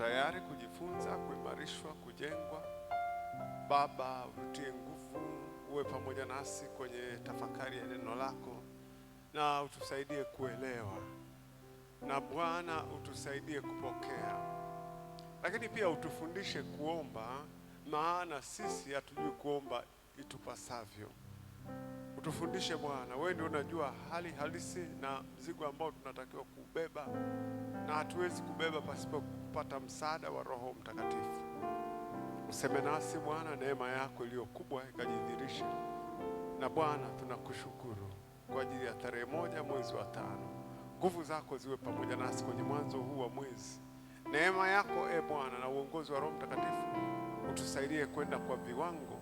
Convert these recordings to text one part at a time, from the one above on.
tayari kujifunza, kuimarishwa, kujengwa. Baba, ututie nguvu, uwe pamoja nasi kwenye tafakari ya neno lako na utusaidie kuelewa, na Bwana utusaidie kupokea, lakini pia utufundishe kuomba, maana sisi hatujui kuomba itupasavyo. Utufundishe Bwana, wewe ndio unajua hali halisi na mzigo ambao tunatakiwa kubeba, na hatuwezi kubeba pasipo kupata msaada wa Roho Mtakatifu. Useme nasi Bwana, neema yako iliyo kubwa ikajidhihirishe. Na Bwana tunakushukuru kwa ajili ya tarehe 1 mwezi wa 5. Nguvu zako ziwe pamoja nasi kwenye mwanzo huu wa mwezi. Neema yako e Bwana na uongozi wa Roho Mtakatifu utusaidie kwenda kwa viwango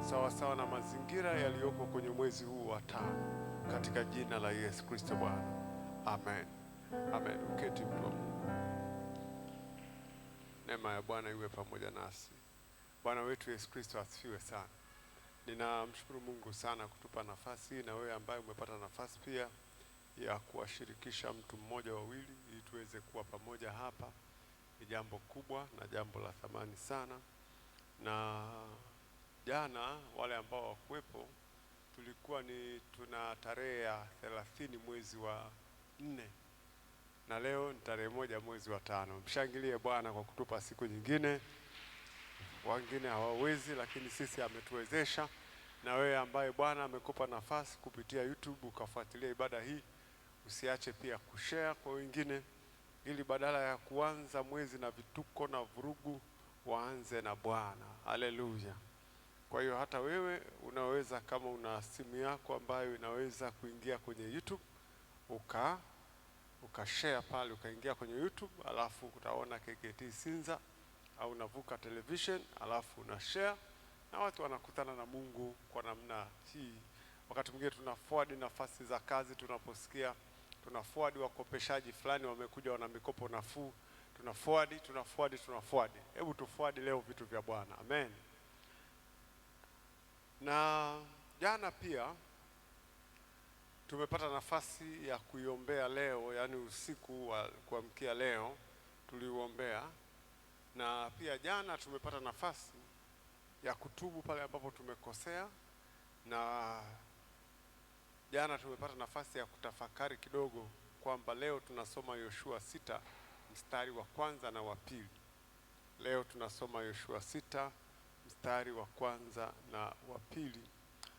sawa sawa na mazingira yaliyoko kwenye mwezi huu wa 5, katika jina la Yesu Kristo Bwana. Amen. Amen. Uketi mtu wa Mungu. Neema ya Bwana iwe pamoja nasi. Bwana wetu Yesu Kristo asifiwe sana. Ninamshukuru Mungu sana kutupa nafasi, na wewe ambaye umepata nafasi pia ya kuwashirikisha mtu mmoja wawili ili tuweze kuwa pamoja hapa. Ni jambo kubwa na jambo la thamani sana. Na jana wale ambao hawakuwepo, tulikuwa ni tuna tarehe ya 30 mwezi wa 4 na leo ni tarehe 1 mwezi wa 5. Mshangilie Bwana kwa kutupa siku nyingine. Wengine hawawezi, lakini sisi ametuwezesha. Na wewe ambaye Bwana amekupa nafasi kupitia YouTube ukafuatilia ibada hii, usiache pia kushare kwa wengine, ili badala ya kuanza mwezi na vituko na vurugu, waanze na Bwana. Haleluya. Kwa hiyo hata wewe unaweza, kama una simu yako ambayo inaweza kuingia kwenye YouTube, ukashare pale, ukaingia kwenye YouTube, alafu utaona KKKT Sinza au Navuka Television, alafu una share na watu wanakutana na Mungu kwa namna hii. Wakati mwingine tuna forward nafasi za kazi tunaposikia, tuna forward wakopeshaji fulani wamekuja wana mikopo nafuu, tuna forward, tuna forward, tuna forward. Hebu tu forward leo vitu vya Bwana. Amen. Na jana pia tumepata nafasi ya kuiombea leo, yani usiku wa kuamkia leo tuliuombea. Na pia jana tumepata nafasi ya kutubu pale ambapo tumekosea, na jana tumepata nafasi ya kutafakari kidogo kwamba leo tunasoma Yoshua 6 mstari wa 1 na wa 2. Leo tunasoma Yoshua 6 mstari wa 1 na wa 2.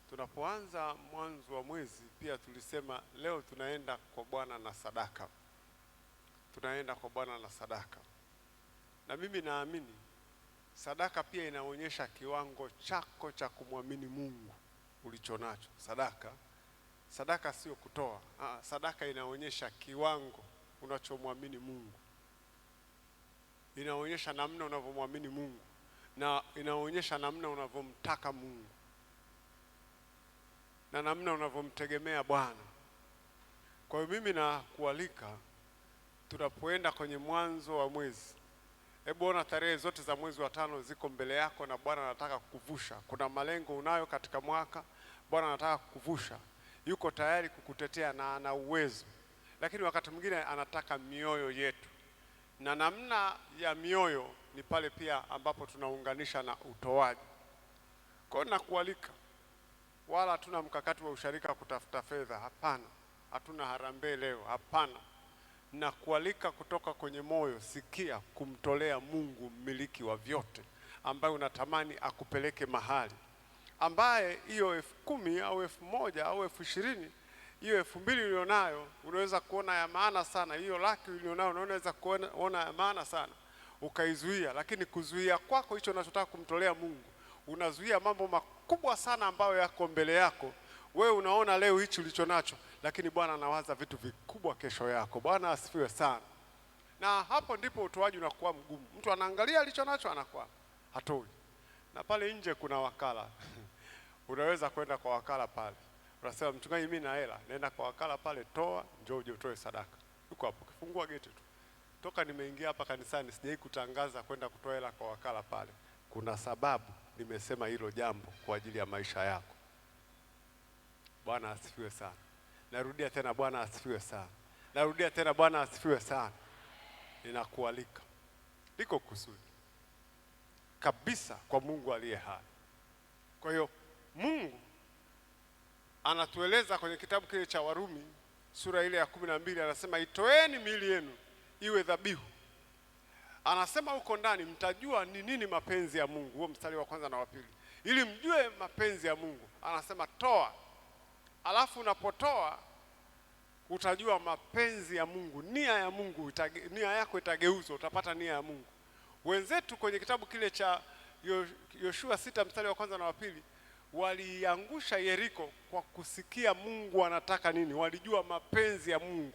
Tunapoanza mwanzo wa mwezi pia tulisema leo tunaenda kwa Bwana na sadaka. Tunaenda kwa Bwana na sadaka. Na mimi naamini sadaka pia inaonyesha kiwango chako cha kumwamini Mungu ulichonacho. Sadaka sio kutoa. Sadaka inaonyesha kiwango unachomwamini Mungu. Inaonyesha namna unavyomwamini Mungu, na inaonyesha namna unavyomtaka Mungu, na namna unavyomtegemea Bwana. Kwa hiyo mimi nakualika, tunapoenda kwenye mwanzo wa mwezi, hebu ona tarehe zote za mwezi wa 5 ziko mbele yako, na Bwana anataka kukuvusha. Kuna malengo unayo katika mwaka, Bwana anataka kukuvusha. Yuko tayari kukutetea na ana uwezo. Lakini wakati mwingine anataka mioyo yetu. Na namna ya mioyo ni pale pia ambapo tunaunganisha na utoaji. Kwa hiyo nakualika, wala hatuna mkakati wa usharika kutafuta fedha, hapana. Hatuna harambee leo, hapana. Nakualika kutoka kwenye moyo, sikia kumtolea Mungu mmiliki wa vyote, ambaye unatamani akupeleke mahali, ambaye hiyo 10,000 au 1,000 au 20,000, hiyo 2,000 ulionayo unaweza kuona ya maana sana, hiyo laki ulionayo unaweza kuona ya maana sana, ukaizuia. Lakini kuzuia kwako hicho unachotaka kumtolea Mungu, unazuia mambo makubwa sana ambayo yako mbele yako. Wewe unaona leo hichi ulichonacho, lakini Bwana anawaza vitu vikubwa kesho yako. Bwana asifiwe sana. Na hapo ndipo utoaji unakuwa mgumu. Mtu anaangalia alichonacho anakuwa hatoi. Na pale nje kuna wakala. Unaweza kwenda kwa wakala pale. Unasema mchungaji, mimi na hela, nenda kwa wakala pale, toa, njoo uje utoe sadaka. Yuko hapo, kifungua geti tu. Toka nimeingia hapa kanisani sijai kutangaza kwenda kutoa hela kwa wakala pale. Kuna sababu nimesema hilo jambo kwa ajili ya maisha yako. Bwana asifiwe sana. Narudia tena, Bwana asifiwe sana. Narudia tena, Bwana asifiwe sana. Ninakualika Liko kusudi kabisa kwa Mungu aliye hai. Kwa hiyo Mungu anatueleza kwenye kitabu kile cha Warumi sura ile ya 12, anasema itoeni miili yenu iwe dhabihu. Anasema huko ndani mtajua ni nini mapenzi ya Mungu. Huo mstari wa kwanza na wa pili, ili mjue mapenzi ya Mungu. Anasema toa, alafu unapotoa utajua mapenzi ya Mungu, nia ya Mungu, nia yako itageuzwa, utapata nia ya Mungu. Wenzetu kwenye kitabu kile cha Yoshua 6 mstari wa kwanza na wa pili, waliangusha Yeriko kwa kusikia Mungu anataka nini. Walijua mapenzi ya Mungu,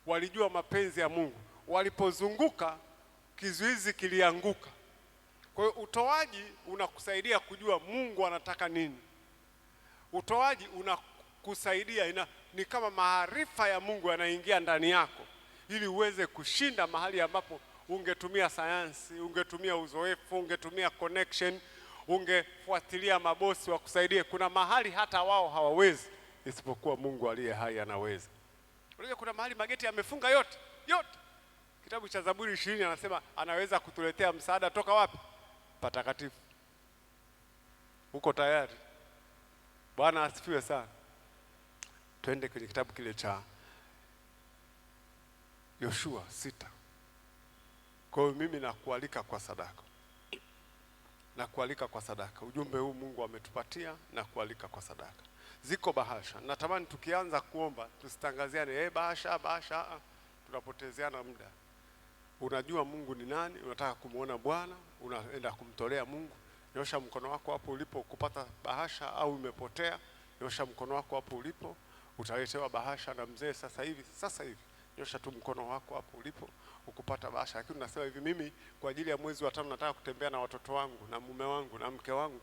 walijua mapenzi ya Mungu. Walipozunguka kizuizi kilianguka. Kwa hiyo utoaji unakusaidia kujua Mungu anataka nini. Utoaji unakusaidia, ni kama maarifa ya Mungu yanaingia ndani yako ili uweze kushinda mahali ambapo ungetumia sayansi, ungetumia uzoefu, ungetumia connection, ungefuatilia mabosi wakusaidie. Kuna mahali hata wao hawawezi, isipokuwa Mungu aliye hai anaweza. Unajua kuna mahali mageti yamefunga yote yote. Kitabu cha Zaburi 20 anasema anaweza kutuletea msaada toka wapi? Patakatifu. Uko tayari? Bwana asifiwe sana. Twende kwenye kitabu kile cha Yoshua 6. Kwa hiyo mimi nakualika kwa sadaka. Nakualika kwa sadaka. Ujumbe huu Mungu ametupatia, nakualika kwa sadaka. Ziko bahasha. Natamani tukianza kuomba tusitangaziane, bahasha bahasha, tunapotezeana muda. Unajua Mungu ni nani, unataka kumuona Bwana, unaenda kumtolea Mungu. Nyosha mkono wako hapo ulipo kupata bahasha, au umepotea, nyosha mkono wako hapo ulipo, utaletewa bahasha na mzee sasa hivi, sasa hivi. Nyosha tu mkono wako hapo ulipo ukupata bahasha. Lakini unasema hivi, mimi kwa ajili ya mwezi wa 5 nataka kutembea na watoto wangu na mume wangu na mke wangu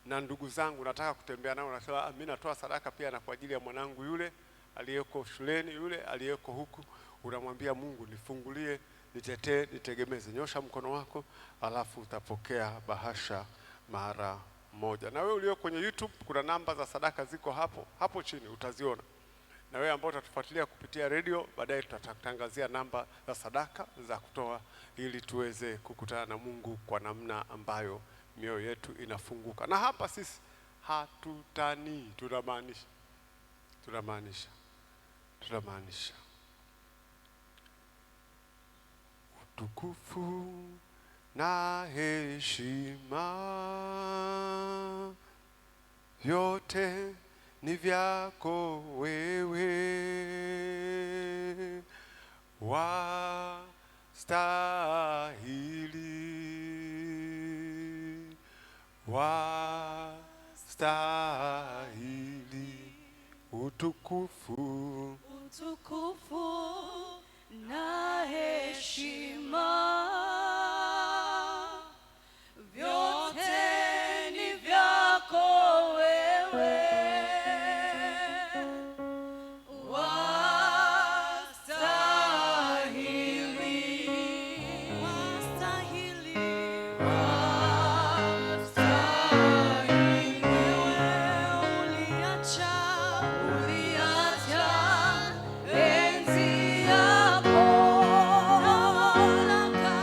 na ndugu zangu, nataka kutembea nao. Nasema mimi natoa sadaka pia na kwa ajili ya mwanangu yule aliyeko shuleni, yule aliyeko huku. Unamwambia Mungu, nifungulie, nitetee, nitegemeze. Nyosha mkono wako, alafu utapokea bahasha mara moja. Na wewe ulio kwenye YouTube kuna namba za sadaka ziko hapo hapo chini, utaziona. Na wewe ambao utatufuatilia kupitia radio, baadaye tutatangazia namba za sadaka za kutoa ili tuweze kukutana na Mungu kwa namna ambayo mioyo yetu inafunguka. Na hapa sisi hatutani, tunamaanisha. Tunamaanisha. Tunamaanisha. Utukufu na heshima yote ni vyako wewe, wastahili, wastahili utukufu, utukufu na heshima vyote ni vyako wewe, wastahili, wastahili, wastahili. Wewe uliacha, uliacha enzi yako na mamlaka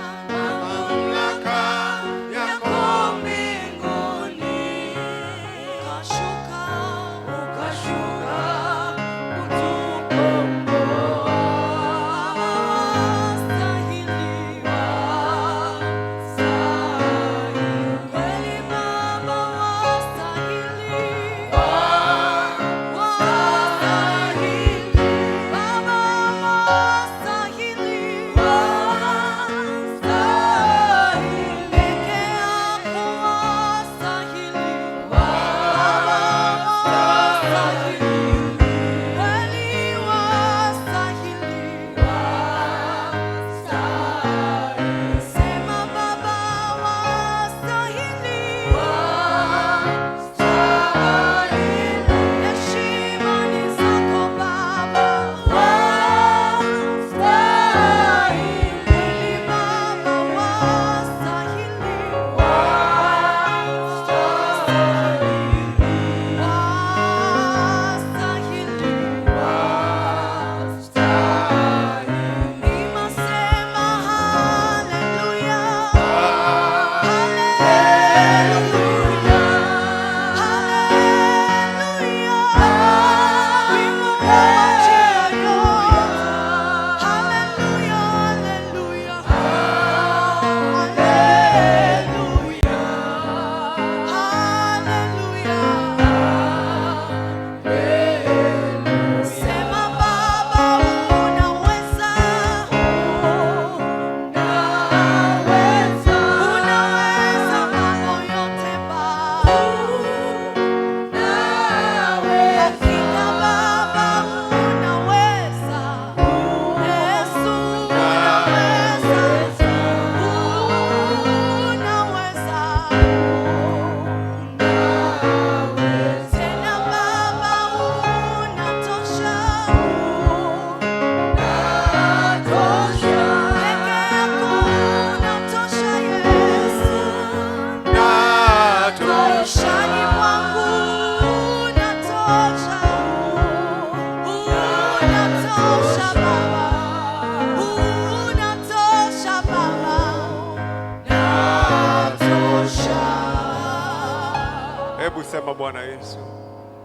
Hebu sema, Bwana Yesu,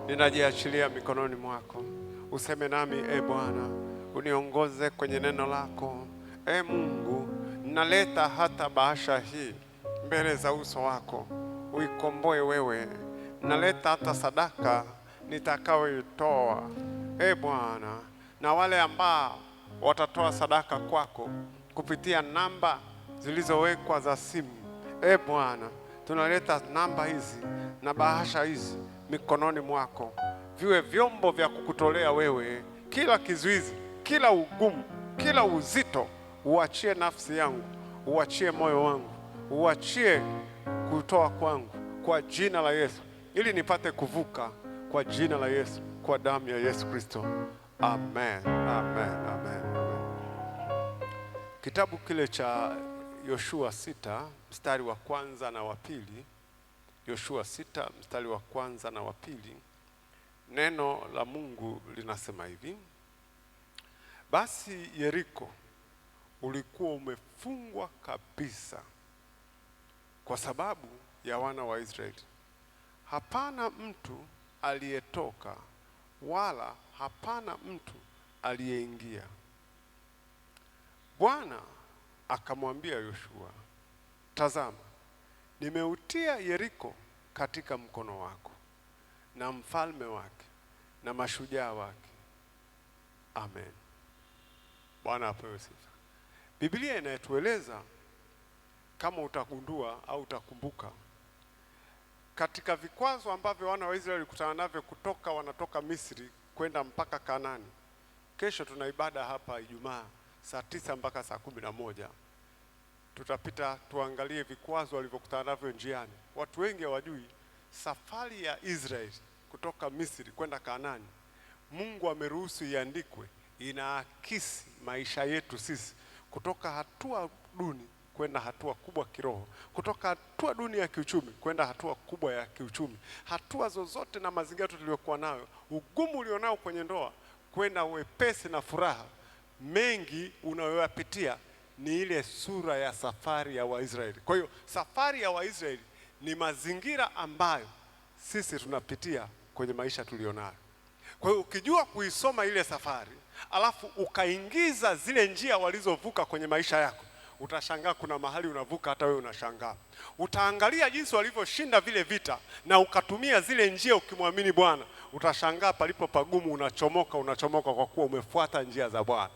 ninajiachilia mikononi mwako. Useme nami, e Bwana, uniongoze kwenye neno lako. E Mungu, naleta hata bahasha hii mbele za uso wako, uikomboe wewe. Naleta hata sadaka nitakayoitoa, e Bwana, na wale ambao watatoa sadaka kwako kupitia namba zilizowekwa za simu. E Bwana, tunaleta namba hizi na bahasha hizi mikononi mwako, viwe vyombo vya kukutolea wewe. Kila kizuizi, kila ugumu, kila uzito, uachie nafsi yangu, uachie moyo wangu, uachie kutoa kwangu kwa jina la Yesu, ili nipate kuvuka kwa jina la Yesu, kwa damu ya Yesu Kristo. Amen, amen, amen, amen. Kitabu kile cha Yoshua 6 mstari wa kwanza na wa pili. Yoshua 6 mstari wa kwanza na wa pili. Neno la Mungu linasema hivi: basi Yeriko ulikuwa umefungwa kabisa kwa sababu ya wana wa Israeli. Hapana mtu aliyetoka wala hapana mtu aliyeingia. Bwana akamwambia Yoshua, tazama, nimeutia Yeriko katika mkono wako na mfalme wake na mashujaa wake. Amen. Bwana apewe sifa. Biblia inatueleza, kama utagundua au utakumbuka, katika vikwazo ambavyo wana wa Israeli walikutana navyo kutoka wanatoka Misri kwenda mpaka Kanaani. Kesho tuna ibada hapa Ijumaa saa 9 mpaka saa 11. Tutapita tuangalie vikwazo walivyokutana navyo njiani. Watu wengi hawajui safari ya Israeli kutoka Misri kwenda Kanaani, Mungu ameruhusu iandikwe, inaakisi maisha yetu sisi kutoka hatua duni kwenda hatua kubwa kiroho, kutoka hatua duni ya kiuchumi kwenda hatua kubwa ya kiuchumi. Hatua zozote na mazingira tuliyokuwa nayo, ugumu ulionao kwenye ndoa kwenda wepesi na furaha, mengi unayoyapitia ni ile sura ya safari ya Waisraeli. Kwa hiyo safari ya Waisraeli ni mazingira ambayo sisi tunapitia kwenye maisha tulionayo. Kwa hiyo ukijua kuisoma ile safari, alafu ukaingiza zile njia walizovuka kwenye maisha yako, utashangaa kuna mahali unavuka hata wewe unashangaa. Utaangalia jinsi walivyoshinda vile vita na ukatumia zile njia ukimwamini Bwana, utashangaa palipo pagumu unachomoka, unachomoka kwa kuwa umefuata njia za Bwana.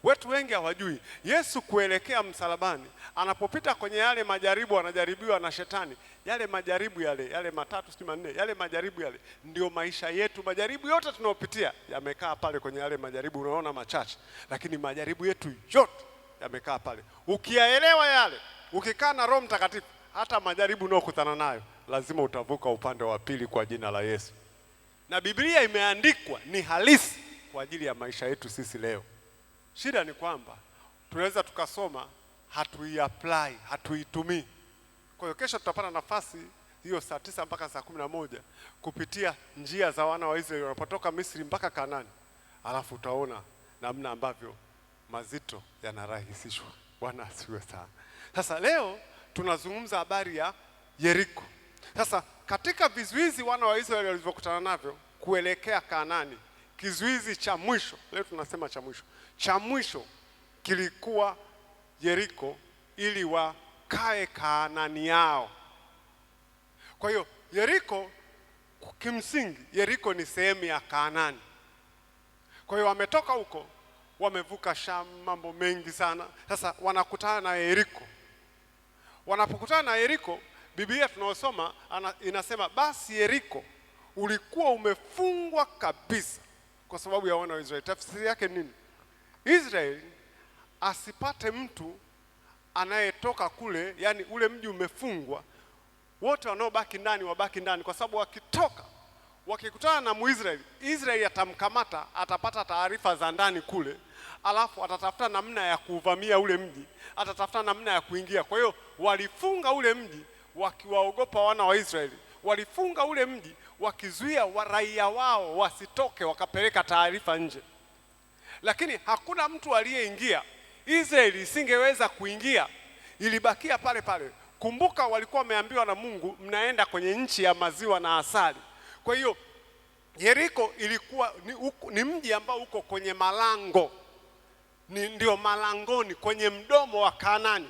Watu wengi hawajui Yesu kuelekea msalabani, anapopita kwenye yale majaribu, anajaribiwa na shetani. Yale majaribu yale, yale matatu si manne, yale majaribu yale ndio maisha yetu. Majaribu yote tunayopitia yamekaa pale kwenye yale majaribu, unaona machache, lakini majaribu yetu yote yamekaa pale. Ukiyaelewa yale, ukikaa na Roho Mtakatifu, hata majaribu unayokutana nayo lazima utavuka upande wa pili kwa jina la Yesu. Na Biblia imeandikwa ni halisi kwa ajili ya maisha yetu sisi leo. Shida ni kwamba tunaweza tukasoma, hatuiapply, hatuitumii. Kwa hiyo kesho tutapata nafasi hiyo saa 9 mpaka saa 11 kupitia njia za wana wa Israeli wanapotoka Misri mpaka Kanaani. Alafu utaona namna ambavyo mazito yanarahisishwa. Bwana asifiwe sana. Sasa leo tunazungumza habari ya Yeriko. Sasa katika vizuizi wana wa Israeli walivyokutana navyo kuelekea Kanaani, kizuizi cha mwisho, leo tunasema cha mwisho, cha mwisho kilikuwa Yeriko ili wakae Kanaani yao. Kwa hiyo Yeriko kimsingi, Yeriko ni sehemu ya Kanaani. Kwa hiyo wametoka huko, wamevuka Sham, mambo mengi sana. Sasa wanakutana na Yeriko. Wanapokutana na Yeriko, Biblia tunaosoma inasema basi Yeriko ulikuwa umefungwa kabisa kwa sababu ya wana wa Israeli. Tafsiri yake nini? Israeli asipate mtu anayetoka kule, yani ule mji umefungwa, wote wanaobaki ndani wabaki ndani, kwa sababu wakitoka wakikutana na Muisraeli, Israeli atamkamata, atapata taarifa za ndani kule, alafu atatafuta namna ya kuuvamia ule mji, atatafuta namna ya kuingia. Kwa hiyo walifunga ule mji wakiwaogopa wana wa Israeli, walifunga ule mji wakizuia raia wao wasitoke wakapeleka taarifa nje. Lakini hakuna mtu aliyeingia. Israeli isingeweza kuingia, ilibakia pale pale. Kumbuka walikuwa wameambiwa na Mungu, mnaenda kwenye nchi ya maziwa na asali. Kwa hiyo Yeriko ilikuwa ni mji ambao uko kwenye malango, ndio malangoni, kwenye mdomo wa Kanaani.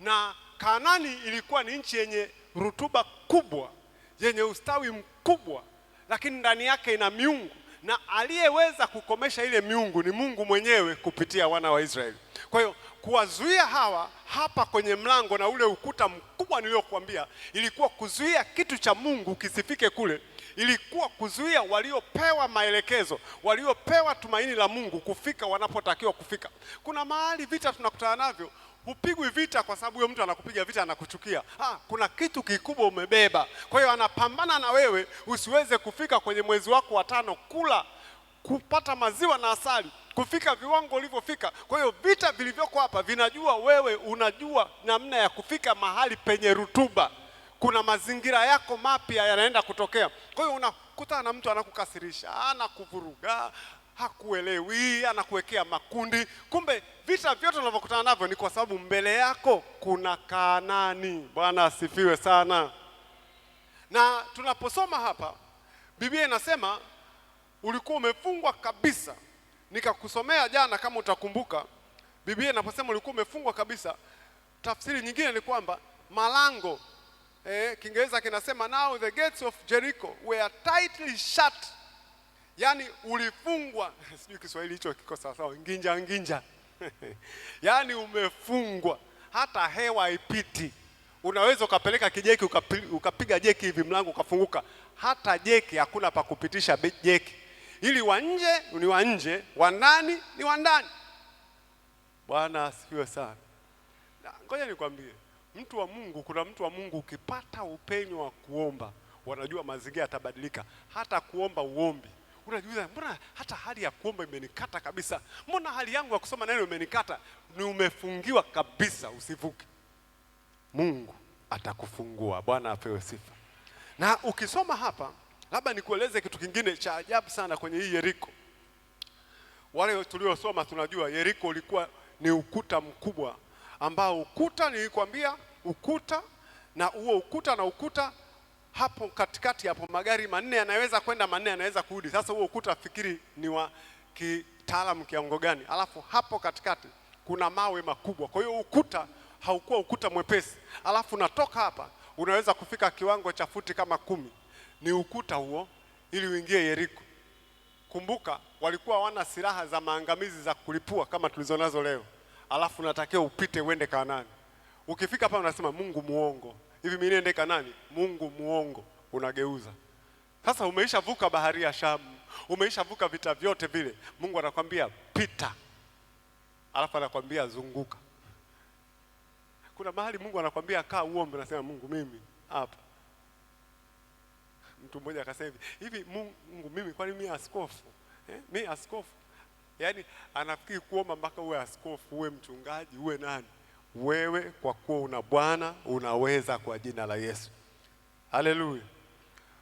Na Kanaani ilikuwa ni nchi yenye rutuba kubwa, yenye ustawi mkubwa, lakini ndani yake ina miungu, na aliyeweza kukomesha ile miungu ni Mungu mwenyewe kupitia wana wa Israeli. Kwa hiyo kuwazuia hawa hapa kwenye mlango na ule ukuta mkubwa niliokuambia, ilikuwa kuzuia kitu cha Mungu kisifike kule, ilikuwa kuzuia waliopewa maelekezo, waliopewa tumaini la Mungu kufika wanapotakiwa kufika. Kuna mahali vita tunakutana navyo, hupigwi vita kwa sababu huyo mtu anakupiga vita anakuchukia. Kuna kitu kikubwa umebeba. Kwa hiyo anapambana na wewe usiweze kufika kwenye mwezi wako wa 5 kula, kupata maziwa na asali, kufika viwango ulivyofika. Kwa hiyo vita vilivyoko hapa vinajua wewe unajua namna ya kufika mahali penye rutuba. Kuna mazingira yako mapya yanaenda kutokea. Kwa hiyo unakutana na mtu anakukasirisha, anakuvuruga, hakuelewi, anakuwekea makundi. Kumbe vita vyote unavyokutana navyo ni kwa sababu mbele yako kuna Kanaani. Bwana asifiwe sana. Na tunaposoma hapa, Biblia inasema ulikuwa umefungwa kabisa. Nikakusomea jana kama utakumbuka. Biblia inaposema ulikuwa umefungwa kabisa, tafsiri nyingine ni kwamba malango, Kiingereza kinasema now the gates of Jericho were tightly shut. Yaani ulifungwa, sijui Kiswahili hicho kiko sawa sawa, nginja nginja. Yaani umefungwa, hata hewa haipiti. Unaweza ukapeleka kijeki ukapiga jeki hivi mlango ukafunguka, hata jeki hakuna pa kupitisha jeki. Ili wa nje ni wa nje, wa ndani ni wa ndani. Bwana asifiwe sana. Ngoja nikwambie, mtu wa Mungu, kuna mtu wa Mungu ukipata upenyo wa kuomba, wanajua mazingira yatabadilika. Hata kuomba uombi, unajiuliza mbona hata hali ya kuomba imenikata kabisa? Mbona hali yangu ya kusoma neno imenikata? Ni umefungiwa kabisa, usivuke. Mungu atakufungua. Bwana apewe sifa. Na ukisoma hapa, labda nikueleze kitu kingine cha ajabu sana kwenye hii Yeriko. Wale tuliosoma tunajua Yeriko ulikuwa ni ukuta mkubwa, ambao ukuta nilikwambia ukuta, na huo ukuta na ukuta hapo katikati hapo magari 4 yanaweza kwenda, 4 yanaweza kurudi. Sasa huo ukuta fikiri ni wa kitaalamu kiwango gani? Alafu hapo katikati kuna mawe makubwa. Kwa hiyo ukuta haukuwa ukuta mwepesi. Alafu natoka hapa unaweza kufika kiwango cha futi kama 10. Ni ukuta huo ili uingie Yeriko. Kumbuka walikuwa hawana silaha za maangamizi za kulipua kama tulizonazo leo. Alafu unatakiwa upite uende Kanaani. Ukifika hapa unasema Mungu muongo. Hivi mimi niende Kanaani? Mungu muongo. Unageuza. Sasa umeishavuka bahari ya Shamu, umeishavuka vita vyote vile. Mungu anakuambia pita. Alafu anakuambia zunguka. Kuna mahali Mungu anakuambia kaa uombe, unasema Mungu mimi hapa. Mtu mmoja akasema hivi, Mungu mimi kwani mimi askofu? Mimi askofu? Yaani anafikiri kuomba mpaka uwe askofu, uwe mchungaji, uwe nani. Wewe kwa kuwa una Bwana unaweza kwa jina la Yesu. Haleluya.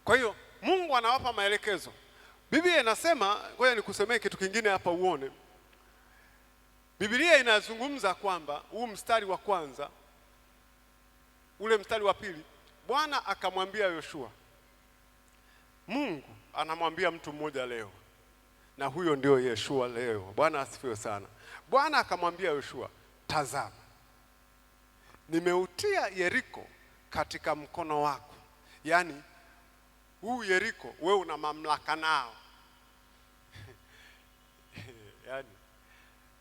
Kwa hiyo Mungu anawapa maelekezo. Biblia inasema, ngoja nikusemee kitu kingine hapa uone. Biblia inazungumza kwamba huu mstari wa kwanza, ule mstari wa pili, Bwana akamwambia Yoshua. Mungu anamwambia mtu mmoja leo, na huyo ndio Yeshua leo. Bwana asifiwe sana. Bwana akamwambia Yoshua, tazama, nimeutia Yeriko katika mkono wako. Yaani huu Yeriko wewe una mamlaka nao.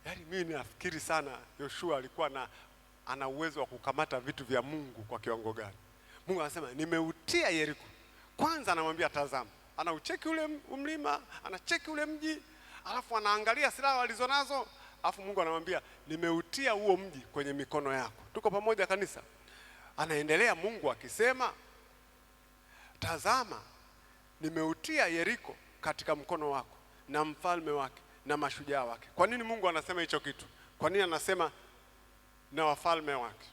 Yaani mimi nafikiri sana Yoshua alikuwa ana uwezo wa kukamata vitu vya Mungu kwa kiwango gani. Mungu anasema nimeutia Yeriko. Kwanza anamwambia tazama. Anaucheki ule mlima, anacheki ule mji, alafu anaangalia silaha walizonazo, alafu Mungu anamwambia nimeutia huo mji kwenye mikono yako. Tuko pamoja kanisa? Anaendelea Mungu akisema tazama, nimeutia Yeriko katika mkono wako na mfalme wake na mashujaa wake. Kwa nini Mungu anasema hicho kitu? Kwa nini anasema na wafalme wake?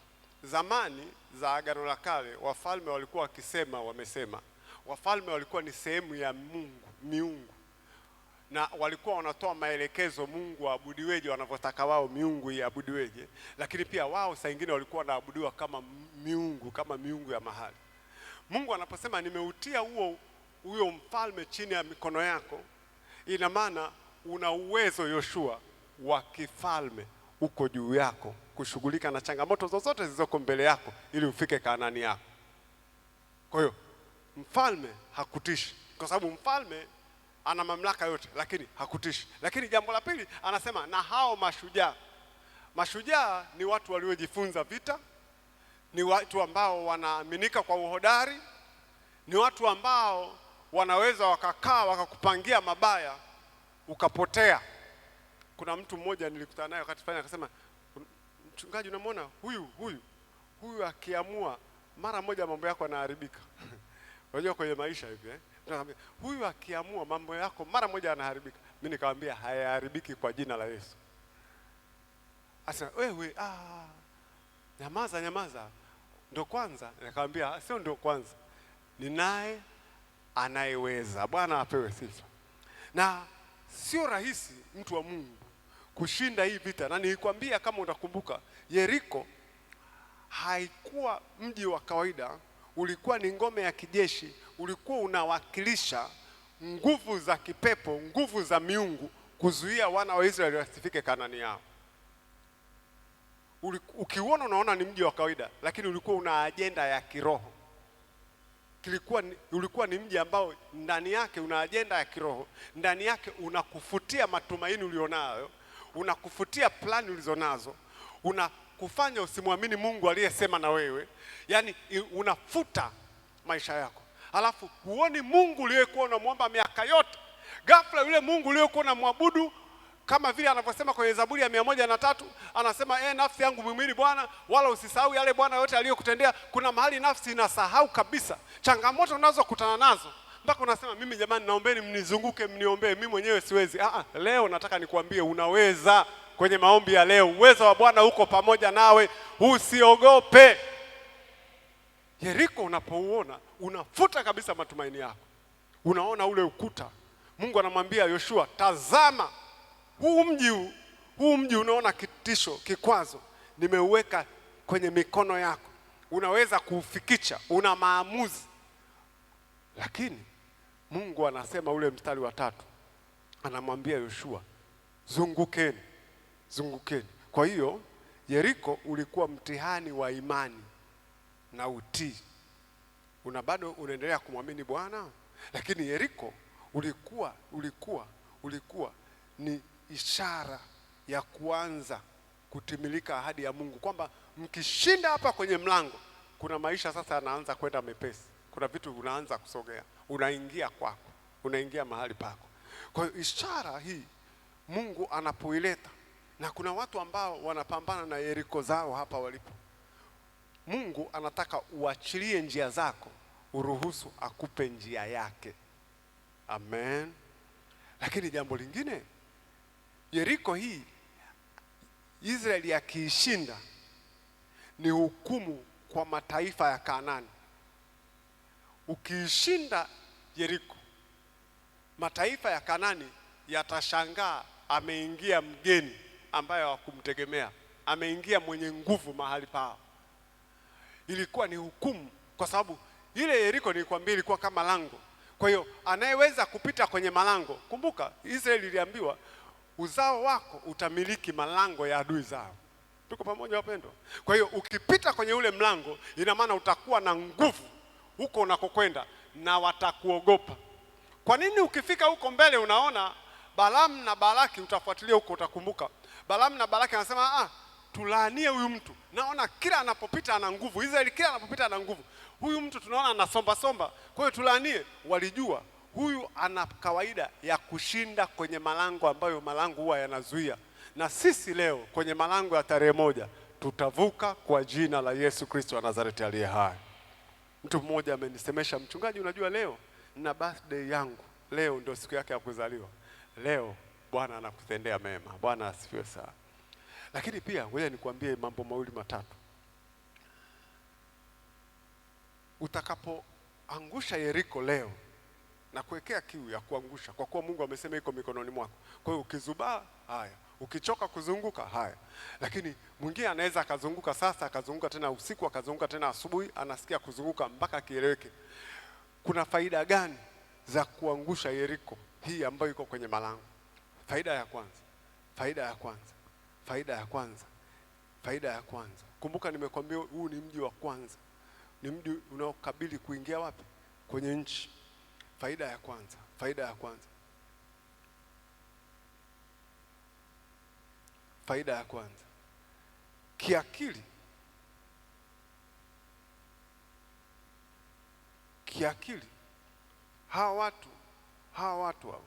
Zamani za Agano la Kale wafalme walikuwa wakisema wamesema. Wafalme walikuwa ni sehemu ya Mungu, miungu. na walikuwa wanatoa maelekezo Mungu aabudiweje, wanavyotaka wao miungu iabudiweje, lakini pia wao saa nyingine walikuwa wanaabudiwa kama miungu ya mahali. Mungu anaposema nimeutia huyo mfalme chini ya mikono yako, ina maana una uwezo Yoshua wa kifalme uko juu yako kushughulika na changamoto zozote zilizoko mbele yako ili ufike Kanaani yako. Kwa hiyo mfalme hakutishi, kwa sababu mfalme ana mamlaka yote, lakini hakutishi. Lakini jambo la pili anasema na hao mashujaa. Mashujaa ni watu waliojifunza vita, ni watu ambao wanaaminika kwa uhodari, ni watu ambao wanaweza wakakaa wakakupangia mabaya ukapotea. Kuna mtu mmoja nilikutana naye wakati fulani akasema, mchungaji, unamwona huyu akiamua mara moja mambo yako yanaharibika. Unajua kwenye maisha hivi Mtu huyu akiamua mambo yako mara moja yanaharibika. Mimi nikamwambia hayaharibiki kwa jina la Yesu. Asa wewe, nyamaza, ndio kwanza. Nikamwambia sio ndio kwanza, ninaye anayeweza. Bwana apewe sifa. Na sio rahisi mtu wa Mungu kushinda hii vita. Na nilikwambia kama utakumbuka, Yeriko haikuwa mji wa kawaida, ulikuwa ni ngome ya kijeshi, ulikuwa unawakilisha nguvu za kipepo, nguvu za miungu kuzuia wana wa Israeli wasifike Kanaani yao. Ukiuona unaona ni mji wa kawaida, lakini ulikuwa una ajenda ya kiroho. Ulikuwa ni mji ambao ndani yake una ajenda ya kiroho, ndani yake unakufutia matumaini ulionayo, unakufutia plani ulizonazo, unakufanya usimwamini Mungu aliyesema na wewe. Yani unafuta maisha yako. Alafu huoni Mungu uliyekuwa unamwomba miaka yote. Ghafla yule Mungu uliyekuwa unamwabudu, kama vile anavyosema kwenye Zaburi ya 103, anasema nafsi yangu muhimidi Bwana, wala usisahau yale Bwana yote aliyokutendea. Kuna mahali nafsi inasahau kabisa changamoto unazokutana nazo, mpaka unasema mimi jamani, naombeni mnizunguke, mniombee, mimi mwenyewe siwezi. Leo nataka nikuambie unaweza. Kwenye maombi ya leo, uwezo wa Bwana uko pamoja nawe, usiogope. Yeriko unapouona unafuta kabisa matumaini yako, unaona ule ukuta. Mungu anamwambia Yoshua, tazama huu mji unaona kitisho, kikwazo, nimeuweka kwenye mikono yako, unaweza kuufikisha, una maamuzi. Lakini Mungu anasema ule mstari wa 3, anamwambia Yoshua, zungukeni, zungukeni. Kwa hiyo Yeriko ulikuwa mtihani wa imani na utii. Una bado unaendelea kumwamini Bwana, lakini Yeriko ulikuwa ni ishara ya kuanza kutimilika ahadi ya Mungu kwamba mkishinda hapa kwenye mlango, kuna maisha sasa yanaanza kwenda mepesi, kuna vitu unaanza kusogea, unaingia kwako, unaingia mahali pako. Kwa hiyo ishara hii Mungu anapoileta, na kuna watu ambao wanapambana na Yeriko zao hapa walipo, Mungu anataka uachilie njia zako, uruhusu akupe njia yake. Amen. Lakini jambo lingine, Yeriko hii Israeli akiishinda ni hukumu kwa mataifa ya Kanaani. Ukiishinda Yeriko, mataifa ya Kanaani yatashangaa, ameingia mgeni ambaye hawakumtegemea, ameingia mwenye nguvu mahali pao. Ilikuwa ni hukumu, kwa sababu ile Yeriko nilikwambia ilikuwa kama lango. Kwa hiyo anayeweza kupita kwenye malango, kumbuka Israeli iliambiwa uzao wako utamiliki malango ya adui zao. Tuko pamoja wapendwa? Kwa hiyo ukipita kwenye ule mlango, ina maana utakuwa na nguvu huko unakokwenda na watakuogopa. Kwa nini ukifika huko mbele unaona Balaam na Balaki, utafuatilia huko utakumbuka. Balaam na Balaki anasema tulaanie huyu mtu. Naona kila anapopita ana nguvu. Israeli kila anapopita ana nguvu. Huyu mtu tunaona anasomba somba. Kwa hiyo tulaanie. Walijua huyu ana kawaida ya kushinda kwenye malango ambayo malango huwa yanazuia. Na sisi leo kwenye malango ya tarehe 1 tutavuka kwa jina la Yesu Kristo wa Nazareti aliye hai. Mtu mmoja amenisemesha, mchungaji, unajua leo nina birthday yangu. Leo ndio siku yake ya kuzaliwa. Leo Bwana anakutendea mema. Bwana asifiwe sana. Lakini pia ngoja nikwambie mambo mawili matatu. Utakapoangusha Yeriko leo Na kuwekea kiu ya kuangusha, kwa kuwa Mungu amesema iko mikononi mwako. Kwa hiyo ukizubaa, haya. Ukichoka kuzunguka, haya. Lakini mwingine anaweza akazunguka sasa, akazunguka tena usiku, akazunguka tena asubuhi, anasikia kuzunguka mpaka kieleweke. Kuna faida gani za kuangusha Yeriko hii ambayo iko kwenye malango? Faida ya kwanza, faida ya kwanza, faida ya kwanza, faida ya kwanza. Kumbuka nimekwambia huu ni mji wa kwanza. Ni mji unaokabili kuingia wapi? Kwenye nchi. Faida ya kwanza, faida ya kwanza. Faida ya kwanza. Kiakili. Kiakili. Hawa watu hao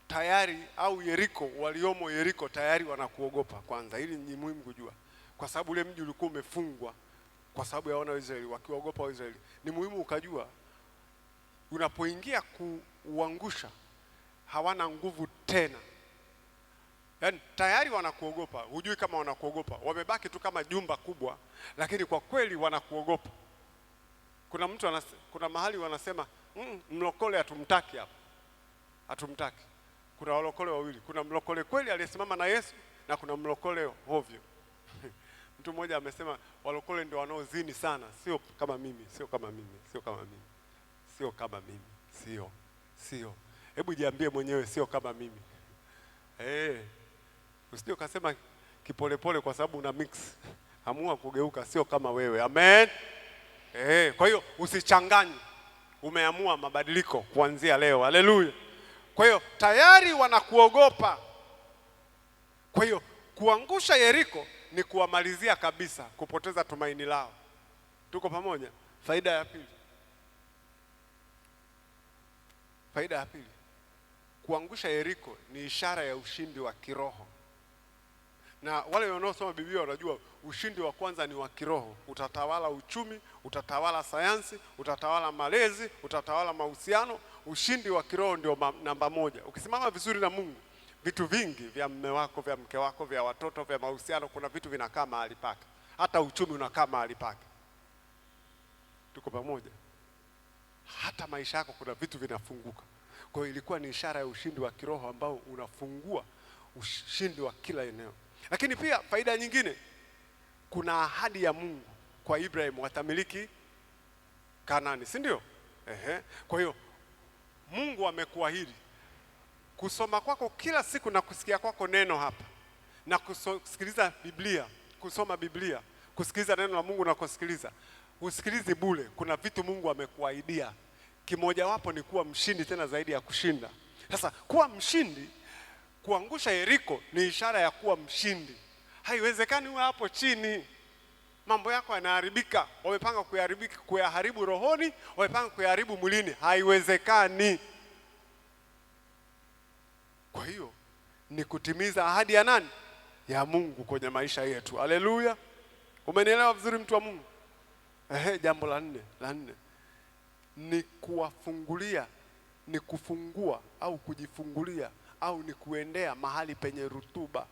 tayari, au Yeriko, waliomo Yeriko tayari wanakuogopa kwanza. Hili ni muhimu kujua. Kwa sababu ule mji ulikuwa umefungwa kwa sababu ya wana wa Israeli, wakiwaogopa Waisraeli. Ni muhimu ukajua unapoingia kuuangusha hawana nguvu tena. Yaani tayari wanakuogopa, hujui kama wanakuogopa. Wamebaki tu kama jumba kubwa, lakini kwa kweli wanakuogopa. Kuna mtu kuna mahali wanasema, mlokole hatumtaki hapa. Hatumtaki. Kuna walokole wawili, kuna mlokole kweli aliyesimama na Yesu na kuna mlokole hovyo. Mtu mmoja amesema walokole ndio wanaozini sana. Sio kama mimi, sio kama mimi, sio kama mimi. Sio kama mimi, sio, sio. Hebu jiambie mwenyewe, sio kama mimi. Usije ukasema kipolepole kwa sababu una mix. Amua kugeuka, sio kama wewe. Amen. Kwa hiyo usichanganye. Umeamua mabadiliko kuanzia leo. Haleluya. Kwa hiyo tayari wanakuogopa. Kwa hiyo kuangusha Yeriko ni kuwamalizia kabisa, kupoteza tumaini lao. Tuko pamoja? Faida ya pili. Faida ya pili. Kuangusha Yeriko ni ishara ya ushindi wa kiroho. Na wale wanaosoma Biblia wanajua ushindi wa kwanza ni wa kiroho. Utatawala uchumi, utatawala sayansi, utatawala malezi, utatawala mahusiano. Ushindi wa kiroho ndio namba moja. Ukisimama vizuri na Mungu, vitu vingi vya mume wako, vya mke wako, vya watoto, vya mahusiano, kuna vitu vinakaa mahali pake. Hata uchumi unakaa mahali pake. Tuko pamoja? Hata maisha yako kuna vitu vinafunguka. Kwa hiyo ilikuwa ni ishara ya ushindi wa kiroho ambao unafungua ushindi wa kila eneo. Lakini pia faida nyingine, kuna ahadi ya Mungu kwa Ibrahim watamiliki Kanaani, si ndio? Kwa hiyo Mungu amekuahidi. Kusoma kwako kila siku na kusikia kwako neno hapa na kusikiliza Biblia, kusoma Biblia, kusikiliza neno la Mungu na kusikiliza, usikilizi bure. Kuna vitu Mungu amekuahidia. Kimojawapo ni kuwa mshindi, tena zaidi ya kushinda. Sasa kuwa mshindi, kuangusha Yeriko ni ishara ya kuwa mshindi. Haiwezekani uwe hapo chini, mambo yako yanaharibika. Wamepanga kuyaharibu rohoni, wamepanga kuyaharibu mwilini. Haiwezekani. Kwa hiyo ni kutimiza ahadi ya nani? Ya Mungu kwenye maisha yetu. Haleluya. Umenielewa vizuri mtu wa Mungu? Jambo la nne ni kuwafungulia, ni kufungua au kujifungulia au ni kuendea mahali penye rutuba.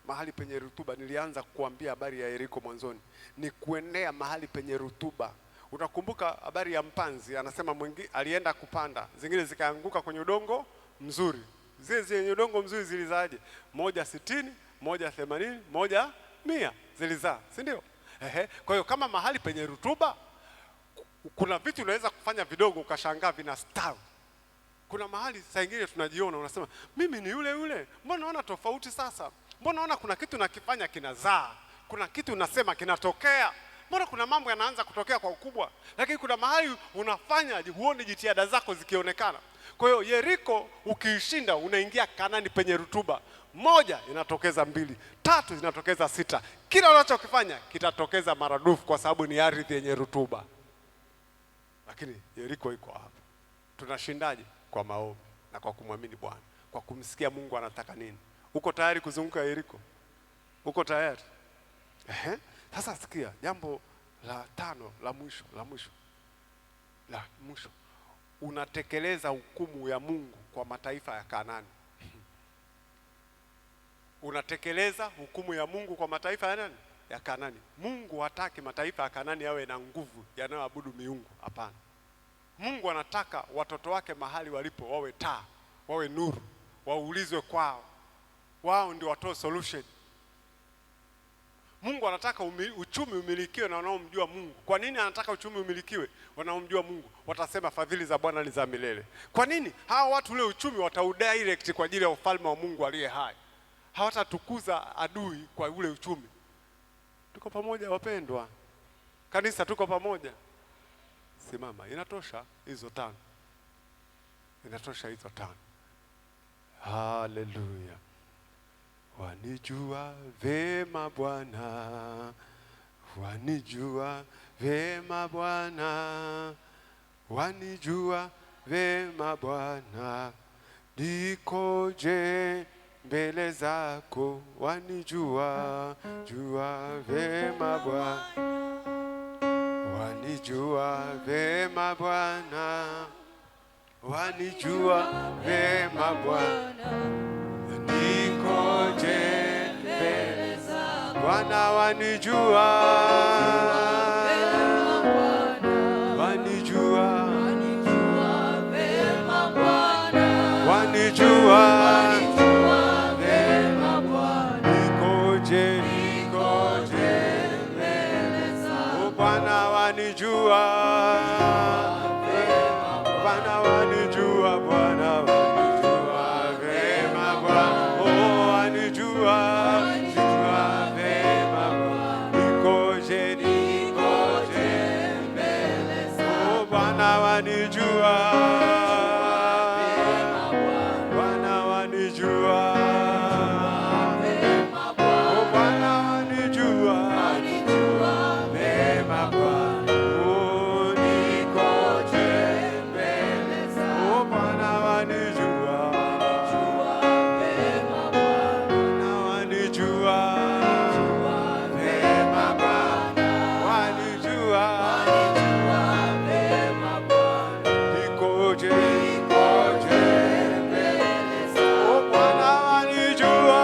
Mahali penye rutuba, nilianza kukuambia habari ya Yeriko mwanzoni. Ni kuendea mahali penye rutuba. Utakumbuka habari ya mpanzi, anasema mwingi alienda kupanda, zingine zikaanguka kwenye udongo mzuri. Zile zenye udongo mzuri zilizaaje? 160, 180, 100 zilizaa, si ndio? Kwa hiyo kama mahali penye rutuba, kuna vitu unaweza kufanya vidogo ukashangaa vinastawi. Kuna mahali saa nyingine tunajiona unasema mimi ni yule yule, mbona naona tofauti sasa? Mbona naona kuna kitu nakifanya kinazaa, kuna kitu nasema kinatokea, mbona kuna mambo yanaanza kutokea kwa ukubwa. Lakini kuna mahali unafanya huoni jitihada zako zikionekana. Kwa hiyo Yeriko ukiishinda unaingia Kanani penye rutuba. 1 inatokeza 2, 3 inatokeza 6. Kila unachokifanya kitatokeza maradufu kwa sababu ni ardhi yenye rutuba. Lakini Yeriko iko hapa. Tunashindaje? Kwa maombi na kwa kumwamini Bwana, kwa kumsikia Mungu anataka nini. Uko tayari kuzunguka Yeriko? Uko tayari? Sasa sikia jambo la tano la mwisho, la mwisho. Unatekeleza hukumu ya Mungu kwa mataifa ya Kanaani. Unatekeleza hukumu ya Mungu kwa mataifa ya nani? Ya Kanaani. Mungu hataki mataifa ya Kanaani yawe na nguvu yanayoabudu miungu. Hapana. Mungu anataka watoto wake mahali walipo wawe taa, wawe nuru, waulizwe kwao. Wao ndio watoe solution. Mungu anataka uchumi umilikiwe na wanaomjua Mungu. Kwa nini anataka uchumi umilikiwe? Wanaomjua Mungu watasema fadhili za Bwana ni za milele. Kwa nini? Hawa watu ule uchumi wataudirect kwa ajili ya ufalme wa Mungu aliye hai. Hawatatukuza adui kwa ule uchumi. Tuko pamoja wapendwa? Kanisa, tuko pamoja? Simama, inatosha hizo 5. Inatosha hizo 5. Haleluya. Wanijua vema Bwana, wanijua vema Bwana, wanijua vema Bwana, nikoje mbele zako, wanijua, jua vema Bwana, wanijua vema Bwana, wanijua vema Bwana, nikoje mbele zako Bwana, wanijua, wanijua, vema Bwana, wanijua, wanijua vema Bwana, nikoje, nikoje mbele zako Bwana, wanijua, Bwana, wanijua, Bwana, wanijua vema Bwana, oh, wanijua, jua vema Bwana, nikoje, nikoje mbele zako oh, Bwana, wanijua, Bwana, wanijua, vema Bwana, oh, Bwana, wanijua wanijua vema Bwana, oh, nikoje mbele zako oh, Bwana, wanijua, wanijua vema Bwana, Bwana, wanijua vema Bwana, wanijua, wanijua vema Bwana, nikoje, nikoje mbele zako oh, Bwana, wanijua,